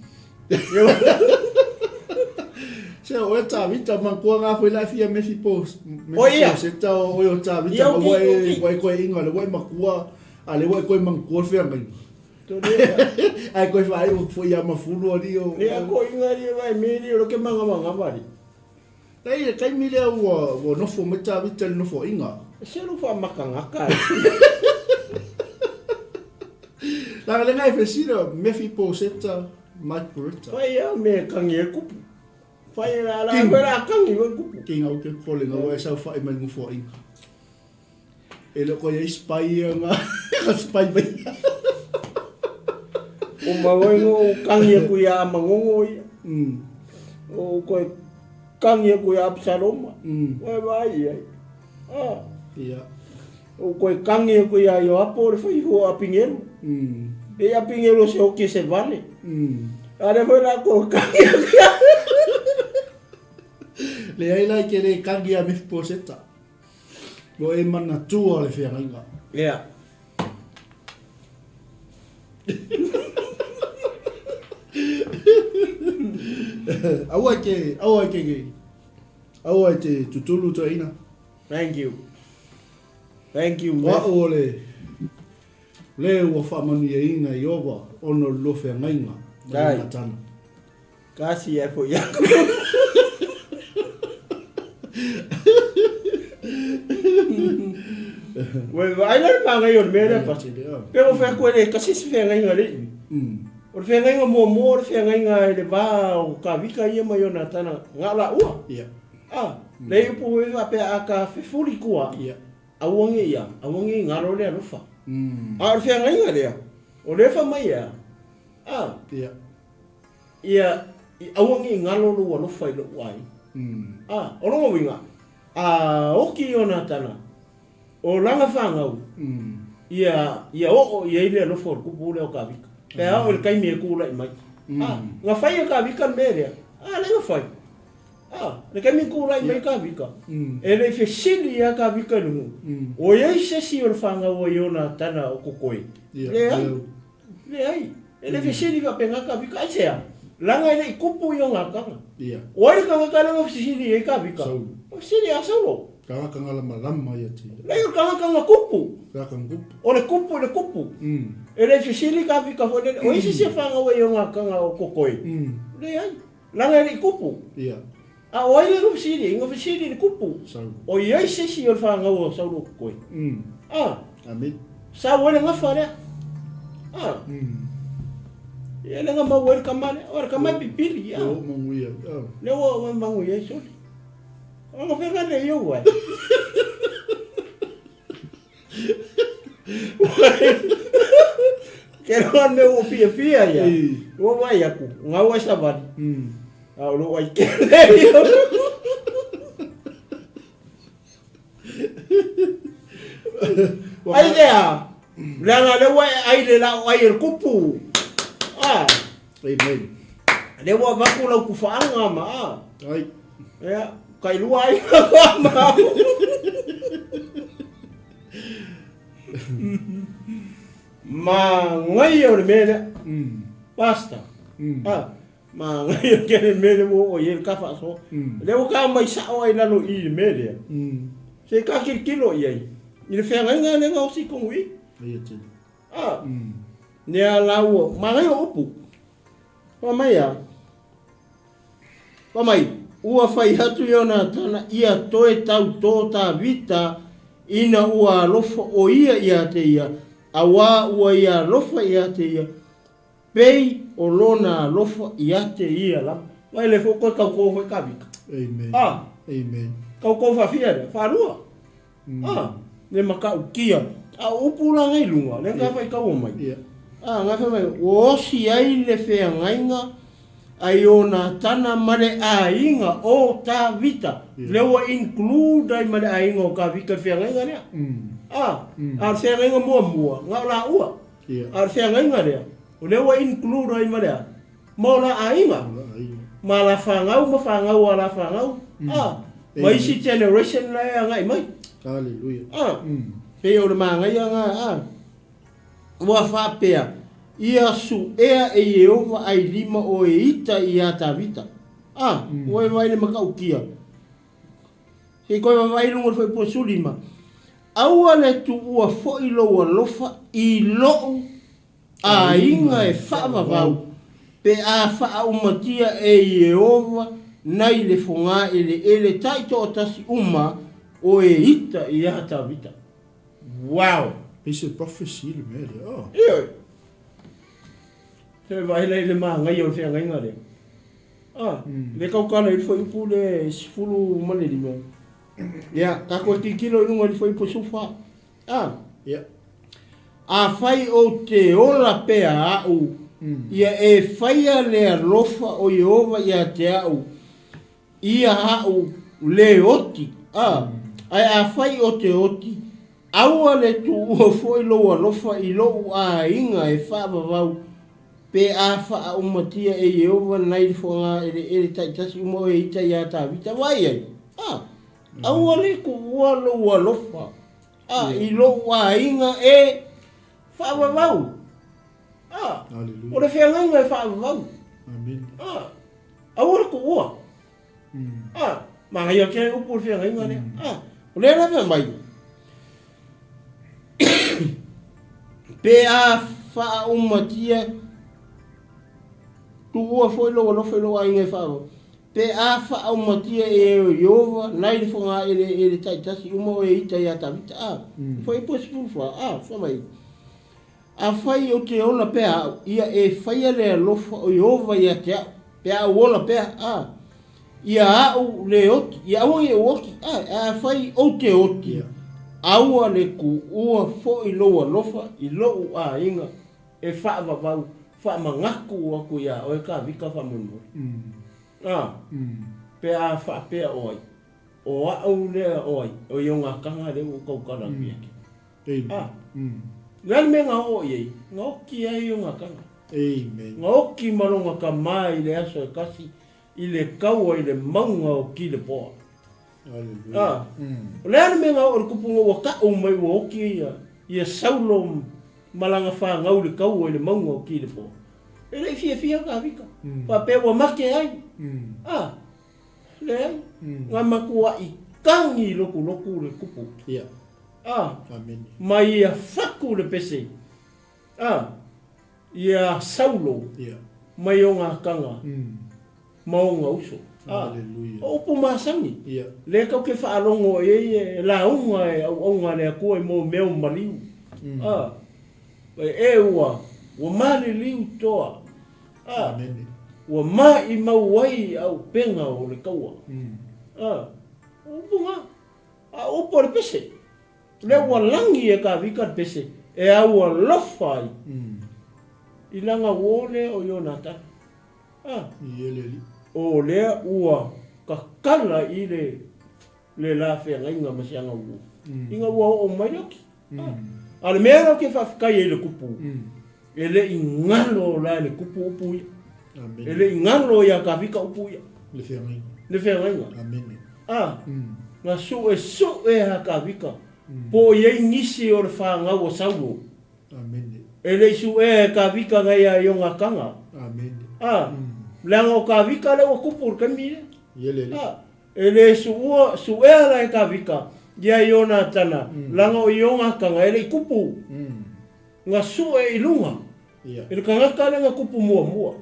Se o oe Tavita manatua nga foi la e fia Mefi-poseta o oe o Tavita ma ua e ua e koe inga le ua e matua a le ua e koe manatua le feagaiga. Ae koe faaiu foi ia Mafulu alii o. Lea ko inga ria vai me ria o ke mangawangava ri. Nei le taimi lea ua ua nofo mai Tavita i le nofoaiga. Se lu faamakagaka e. Leaga le ngai fesili o Mefiposeta Mike Beretta. Fai a me kangi e kupu. Fai la la koe la kangi koe kupu. King au ke kole nga ua e saofai mai le nofoaiga. E le o koe ai spy ia nga ka spy mai. O maua ingo o kangi aku ia Mangongo ia. O koe kangi aku ia Absaloma. Koe vai ai. Ah. Ia. O koe kangi aku ia Ioapo le whai hua a Pingelu. E a Pingelu se hoki se vale. A le foi la koe kangi aku ia. Leai la i ke le kangi a Mephibosheta. Ua e manatua le feagaiga. Ia. Aua e te, aua e te, aua e te tutulu toeaina. Thank you. Thank you. O au o le. Le ua faamanuiaina e Ieova ona o le lua feagaiga ma Ionatana. Kasi e fo ia. Ua vaai la le magaia o le mea lea pasi. Pe ua fai atu e le tasi se feagaiga a le iwi. O le feagaiga muamua o le feagaiga i le va o Kavika ia ma Ionatana na o laua. Ah, le upu foi faapea a ka fefuli tua, aua ne i a, aua ne i galo le alofa. A o le feagaiga lea, o lea e fai mai e a? Ah, Ia, i aua ne i galo lou alofa i lou aiga. A, o lona uiga, a oti Ionatana, o lana fanau, ia, ia oo i ai le alofa o le tupu lea o Kavika, pe a oo i le taimi e tulai mai. A, na fai e Kavika le mea lea? A, lea na fai. A, le taimi na tulai mai Kavika, e le i fesili ia Kavika i luga, o i ai se isi o le fanau a Ionatana o totoe? Leai. Leai, e le fesili faapena Kavika, aisea? Leaga e le i tupu i ona ataga. Ia. O ai le tagata lea na fesili i ai Kavika? Saulo. Na fesili ia Saulo. Tagata ngalamalama ia te ia. Leai, o le tagata na tupu. Tagata na tupu. O le tupu i le tupu. E le i fesili Kavika foi lele, o ai se isi e fanau ai i ona ataga o totoe? Leai, leaga e le i tupu. Ia. A o ai lea na fesili ai? Na fesili i le kupu. Saulo. O i ai se isi o le fanau a Saulo o totoe? A. Amen. Sau ai le gafa lea. A. Ia lea na maua ai le tama lea. O le tama e pipili. A. Lea ua manuia ai. A. Lea ua manuia ai sole. O na fea le iou ai. Ke roa me ua fiafia ia. Ua vai aku, ngau ai savali. A o lou ai kele ia. Ai lea, leaga lea ua e ai le lau ai e le kupu. Ah. Amen. Lea ua avatu lau tufaaga ma a. Ai. Ia, tailua ai ma. Manaia o le mea lea. Pastor. Ah, manaia tele le mea lea ua oo i ai le ta faasoa. Lea ua ta omai sao ai i lalo i i le mea lea. Se i ta tilotilo i ai i le feagaiga lea na osi i totonu i i. Ia tele. Ah, nea laua, manaia o upu. Fai mai a. Fai mai, ua fai atu Ionatana ia toe tautō Tāvita ina ua alofa ʻo ia iā te ia, auā ua ia alofa iā te ia, pei o lona alofa iā te ia lava. Vai le fo koe tautō foi Tāvita. Amen. Ah. Amen. Tautō faafia lea, faalua. Ah, le matautia. A o upu la nei luga, lea ka faitaua mai. Yeah. Ah, nga fai mai, ua osi ai le feagaiga a Ionatana ma le aiga o Tavita. Yeah. Lea ua include ai ma le aiga o Tavita i le feagaiga lea. Ah, a o le feagaiga muamua, na o laua. Yeah. A o le feagaiga lea, o lea ua include ai ma le a? Ma o la aiga. O la aiga. Ma la fanau ma fanau a la fanau. A, ma isi generation la e agai mai. Hallelujah. A, pei o le manaia na, a, ua faapea, Ia suea e Ieova ailima o e ita iā Tavita. A, ua e vaai le matautia. Se i toe vaavaai i luga o le fuaipua 15. Aua le tuua foi lou alofa i lou aiga e faavavau, pe a faaaumatia e Ieova nai le fogā eleele taitoatasi uma o e ita iā Tavita. Wow! Pei se prophecy le mea lea. Oh. Ioe. Se vaai la i le manaia o le feagaiga lea. Ah, le tautala i le fuaiupu le 15. Ia, tatou e tilotilo i luga i le fuaiupu 14. Ah. Ia. Afai ou te ola pea au, ia e faia le alofa o Ieova ia te au, ia au le oti, a, ae afai o te oti, aua le tuua foi lou alofa i lou aiga e faavavau, pe a faaaumatia e Ieova nai le foaga eleele taitasi uma o e ita iā Tavita. Vaai ai, a, aua le tuua lou alofa. A, i lou aiga e faavavau. A, o le feagaiga e faavavau. A, aua le tuua. A, manaia tele upu o le feagaiga lea. A, o lea la fai mai. Pe a faaumatia tuua foi lou alofa i lou aiga e faavavau. Pe a faaumatia e Ieova nai le fogaeleele taitasi uma o e ita ia Tavita, a, fuaiupu e 14, a, fai mai, Afai ou te ola pea au, ia e faia le alofa o Ieova ia te au, pe a ou ola pea, a, ia aʻu le oti, ia aua ne i ou oti, a, ae afai ou te oti, aua le tuua foi lou alofa i loʻu aiga e faavavau faamanatu atu iā oe Tavita faamolemole. A, pe a faapea o ai, o aʻu lea o ai, o Ionatana lea ua ou tautala atu ia te. A, o le a le mea na oo i ai? Na oti ai Ionatana. Na oti ma lona tama i le aso e kasi i le kaua i le mauga o Kilepoa. A, o le a le mea na oo i le kupuga ua taʻu mai ua oti ia, ia Saulo ma lana fanau i le kaua i le mauga o Kilepoa? E le i fiafia Tavita, faapea ua make ai. A, leai, na matuaʻi tagi lotulotu le kupu. A, ma ia fatu le pese. A, iā Saulo mai ona ataga ma ona uso. A, o upu masani, lea tou te faalogo i ai e lauga e auauna a le Atua i mo mea o maliu. A, e ua, ua maliliu toa. A, ua maʻimau ai auupega o le kaua. A, o upu na. A o upu a le pese. Lea ua lagi e Tavita le pese e aualofa ai i lana uo lea o Ionatana. A, o lea ua tatala i le le la feagaiga ma si ana uo, ina ua oo mai le oki. A, a o le mea lea ou te faafetai ai i le kupu, e le i galo la e le kupu upu ia. E le i galo ia Tavita upu ia. Le feagaiga. Le feagaiga. Amene. A, na suesue a Tavita, po o i ai nisi o le fanau a Saulo. Amene. E le i suea e Tavita nei a Ionatana. Amene. A, leaga o Tavita lea ua tupu i le taimi lea. Ia le alii. A, e le suua, suea la e Tavita ia Ionatana, leaga o Ionatana e le i tupu. Na sue i luga. I le tagata lea na tupu muamua.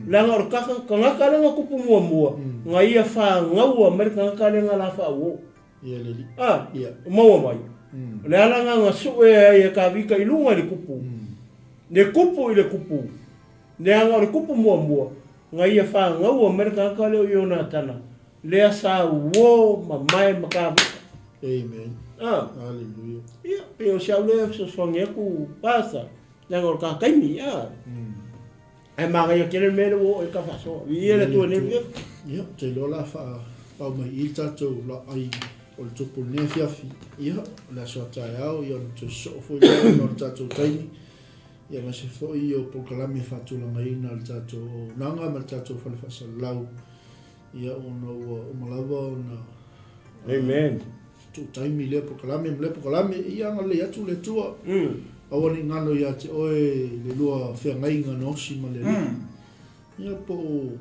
Leaga o le tagata lea na tupu muamua, na ia fanaua mai le tagata lea na la faauo. A, o maua mai. O le ala lena na sue ai e Tavita i luga i le kupu. Le kupu i le kupu. Leaga o le kupu muamua, na ia fanaua mai le tagata lea o Ionatana, lea sa uo mamae ma Tavita. Amen. A. Hallelujah. Ia, pei o si au lea fesoasoani atu, Pastor. Leaga o le ta taimi, a. Ae manaia tele le mea lea ua oo i ai ta faasoa. Viia le Atua i lenei afiafi. Ia, ou te iloa o le a faapau mai i i le tatou laai o le tupu i lenei afiafi. Ia, o le aso a taeao, ia ona toe sosoo foi lea ona o le tatou taimi, ia aemaise foi o polokalame faatulagaina a le tatou auaunaga ma le tatou fale faasalalau, ia ona ua uma lava ona Amen. Tuu taimi i lea polokalame ma lea polokalame, ia agalelei atu le Atua. Aua ne i galo ia te oe le lua feagaiga na osi ma le Alii. Ia po o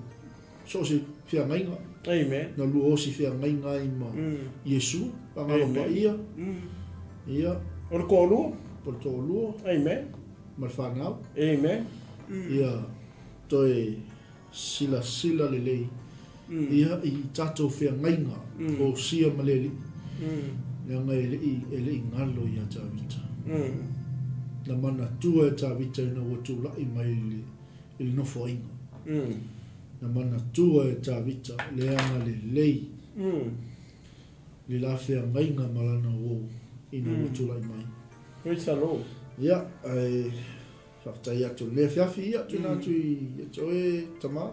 so o se feagaiga. Amen. Na lua osi feagaiga ai ma Iesu, Agaga Paia. Ia. O le toalua. Po o le toalua. Amen. Ma le fanau. Amen. Ia toe silasila lelei ia i tatou feagaiga o Sia ma le Alii, leaga e le i, e le i galo ia Tavita. Na manatua e Tavita ina ua tulai mai i le, i le nofoaiga. Na manatua e Tavita le agalelei le la feagaiga ma lana uo ina ua tulai mai. Praise the Lord. Ia, ae Faafetai atu i lenei afiafi, ia, tuuina atu ia te oe tama,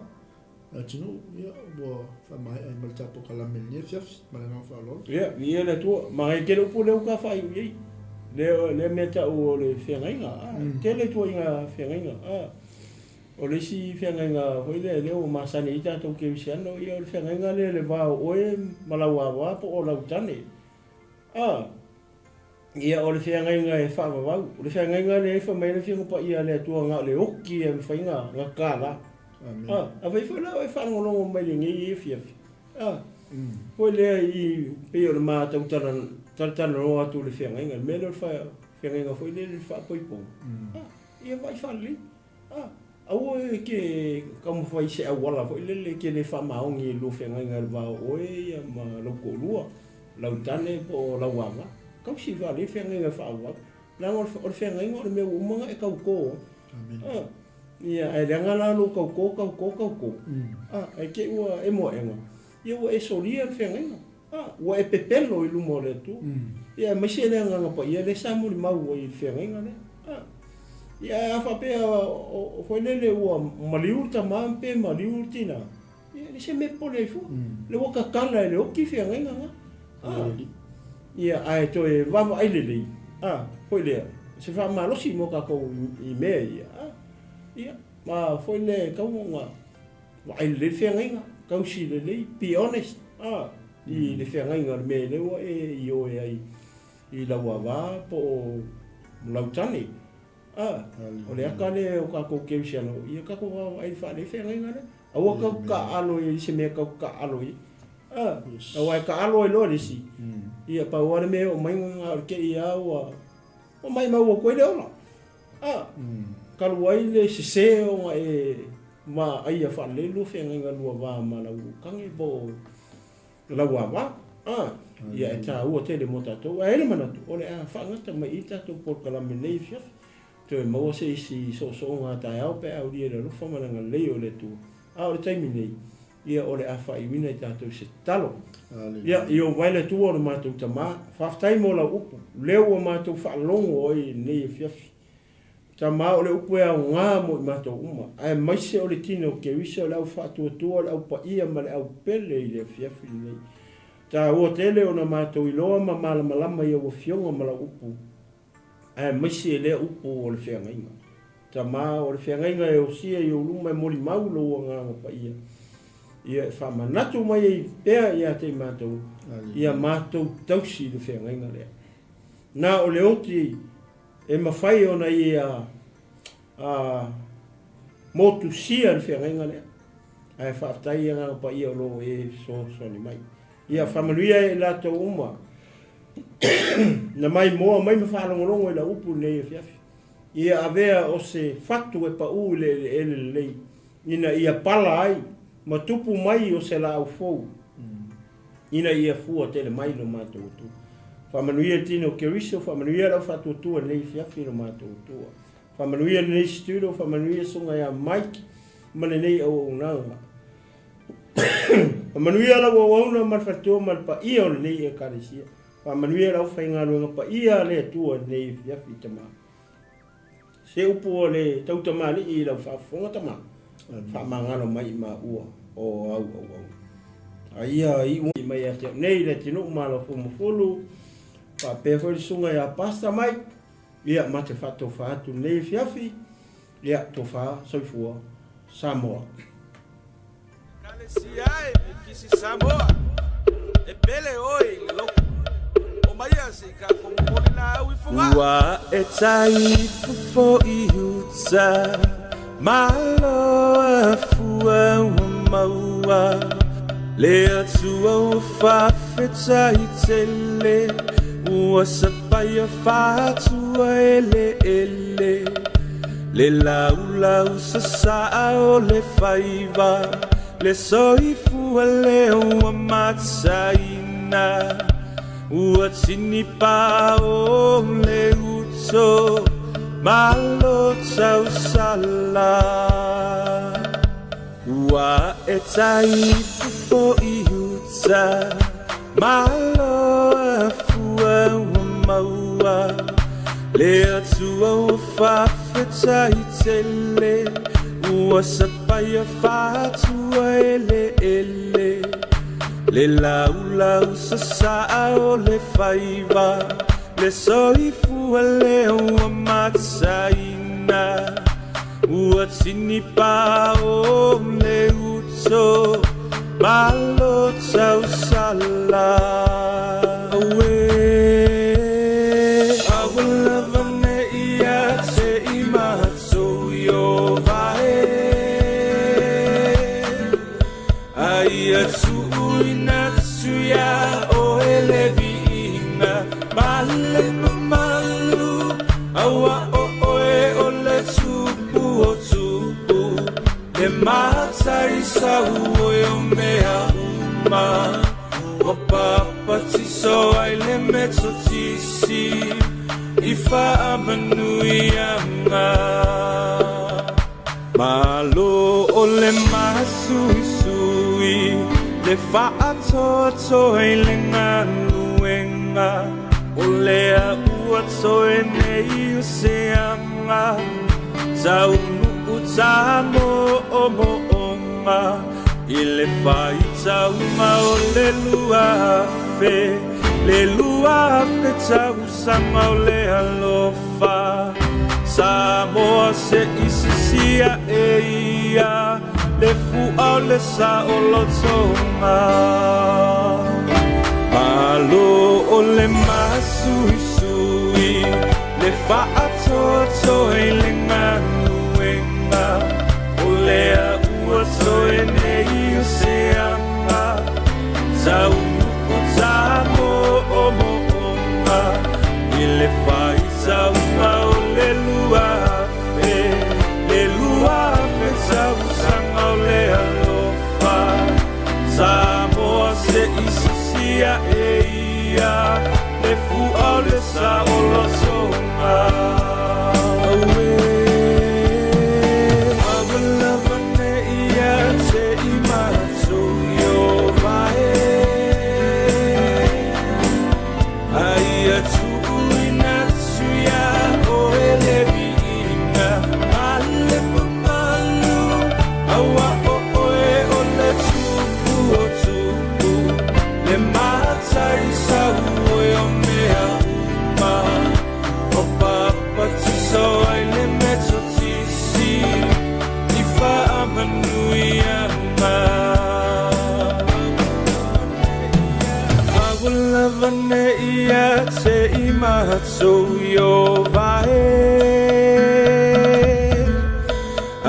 atunuu, ia, ua faamaea ai ma le tatou kalame i lenei afiafi, ma le agaga faaaloalo. Ia, viia le Atua. Manaia tele upu lea ua ta faaiu i ai. Lea, lea mea tau o le feagaiga, a, tele ituaiga feagaiga, a. O le isi feagaiga foi lea, lea ua masani ai tatou kerisiano, ia o le feagaiga lea i le va o oe ma lau ava po o lau tane. A. Ia, o le feagaiga e faavavau. O le feagaiga lea e fai mai ai le Afioga Paia a le Atua na o le oki e mafai na tala. Amen. A, afai foi la oe faalogologo mai lenei afiafi. A, foi lea i pei o le ma tau talatalanoa atu i le feagaiga, le mea lea o le feagaiga foi lele i le faapoipoga, a, ia vaai faalelei, a, aua e te taumafai i se auala foi lele e te le faamaoni i le lua feagaiga i le va o oe ia ma lou toalua, lau tane po o lau ava. Tausi faalelei le feagaiga e faaauau, leaga o le feagaiga o le mea ua uma ona e tauto ai. A, ia, ae leaga la lou tauto, tauto, tauto, a, ae te i ua emo aega, ia ua e solia le feagaiga. A, ua e pepelo i luma o le Atua. Ia, aemaise le Agaga Paia lea sa molimau ai i le feagaiga lea. A, ia, ae a faapea o, foi lele ua maliu le tama pe maliu le tina, ia, e leai se mea e popole ai fua. Lea ua tatala e le oti feagaiga na. A, ia, ae toe vaavaai lelei, a, foi lea, se faamalosi mo tatou i mea ia. A, ia, ma foi lea e tatau ona Vaai lelei le feagaiga, tausi lelei, be honest a i le feagaiga o le mea lea ua e ioe ai i lau ava po o lau tane. A, o le aka lea o tatou kerisiano, ia tatou vaavaai faalelei feagaiga lea. Aua tatou te taaalo i se mea tatou te taaalo i ai. A, aua e taaalo ai loa le isi, ia pau lava le mea e oo mai na o le te i lava ua maimau atu ai le ola. A, talu ai le sese ona e vaaia faalelei lua feagaiga lua va ma lau kage po o lau ava. A, ia e taua tele mo tatou. Ae i ai le manatu, o le a faagata mai i i le tatou polokalame i lenei afiafi. Toe maua se isi soosooga a taeao pe a aulia i le alofa ma le agalelei o le Atua. A o le taimi nei, Ia o le a faaiuina i tatou se tatalo. Ia, i ou vae le Atua o le matou Tama, faafetai mo lau upu, lea ua matou faalogo ai i lenei afiafi. Tama, o le upu e aoga mo i matou uma, aemaise o le tino o Keriso, le au faatuatua, le au paia ma le au pele i le afiafi lenei. Taua tele ona matou iloa ma malamalama i au afioga ma lau upu, aemaise lea upu o le feagaiga. Tama, o le feagaiga e osia i ou luma e molimau lou Agaga Paia, ia e faamanatu mai ai pea ia te i matou, ia matou tausi i le feagaiga lea. Na o le oti e mafai ona ia a, motusia le feagaiga lea, ae faafetai Agaga Paia o lo o e fesoasoani mai. Ia faamanuia e i latou uma na maimoa mai ma faalogologo i lau upu i lenei afiafi. Ia avea o se fatu e paʻū i le eleele lelei, ina ia pala ai ma tupu mai o se laau fou, ina ia fua tele mai lo matou Atua. Faamanuia le tino o Keriso, faamanuia lau faatuatua i lenei afiafi i lo matou Atua. Faamanuia lenei studio, faamanuia susuga ia Mike ma lenei auaunaga. Faamanuia lau auauna ma le faletua ma le paia o lenei Ekalesia. Faamanuia le aufaigaluega paia a le Atua i lenei afiafi, Tama. Se upu a le tautamalii i lau faafofoga, Tama, faamagalo mai i maua o au auauna. A ia iu mai ia te au nei le atunuu ma Alofumafulu, faapea foi le susuga ia Pastor Mike, ia ma te faatofa atu i lenei afiafi, ia tofa soifua Samoa. Ekalesia e Mikisi Samoa E pele oe i le lotu Omaia se i kākou momoli lāau i Fogaa. Ua e tai fofo i uta Malo a fua ua maua Le Atua ua faafetai tele Ua sapaia faatua eleele Le laulau sasaa o le faiva Le soifua lea ua mataina Ua tini pao le uto Malo tausala Ua e tai fofo i uta Malo a fua ua maua Le Atua ua faafetai tele Ua sapaia faatua eleele Le laulau sasaa o le faiva Le soifua lea ua mataina Ua tini pao le uto Malo tausala Auē Aua lava ne i ia te i matou Ieova e A ia tuuina atu iā oe le viiga ma le mamalu. sau o mea uma Ua papatiso ai le metotisi i faamanuiaga. Malo o le masuisui le faatoatoa i le galuega o lea ua toe nei o se aga taunuu tamoomooga i le faitauga o le 2000 le 2000 tausaga o le alofa Samoa se isisia e ia le fua o le saolotoga. Malo o le masuisui le faatoatoa i le galuega o lea ua toe nei o se aga taunuu tamoomooga i le faitauga o le 2000 le 2000 tausaga o le alofa Samoa se isisia e ia le fua o le saolotoga. Auē, aua lava ne i ia te i matou i o vae Aia tuuina atu iā oe le viiga ma le mamalu Aua o oe o le Tupu o tupu Le Mataisau oe o mea uma Ua papatiso ai le metotisi i faamanuiaga. Aua lava ne i ia te i matou i o vae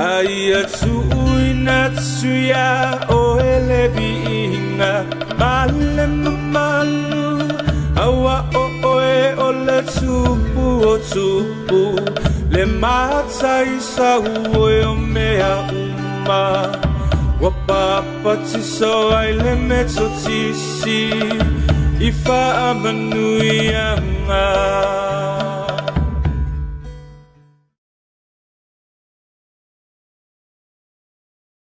Aia tuuina atu iā oe le viiga ma le mamalu Aua o oe o le Tupu o tupu Le Mataisau oe o mea uma Ua papatiso ai le metotisi i faamanuiaga.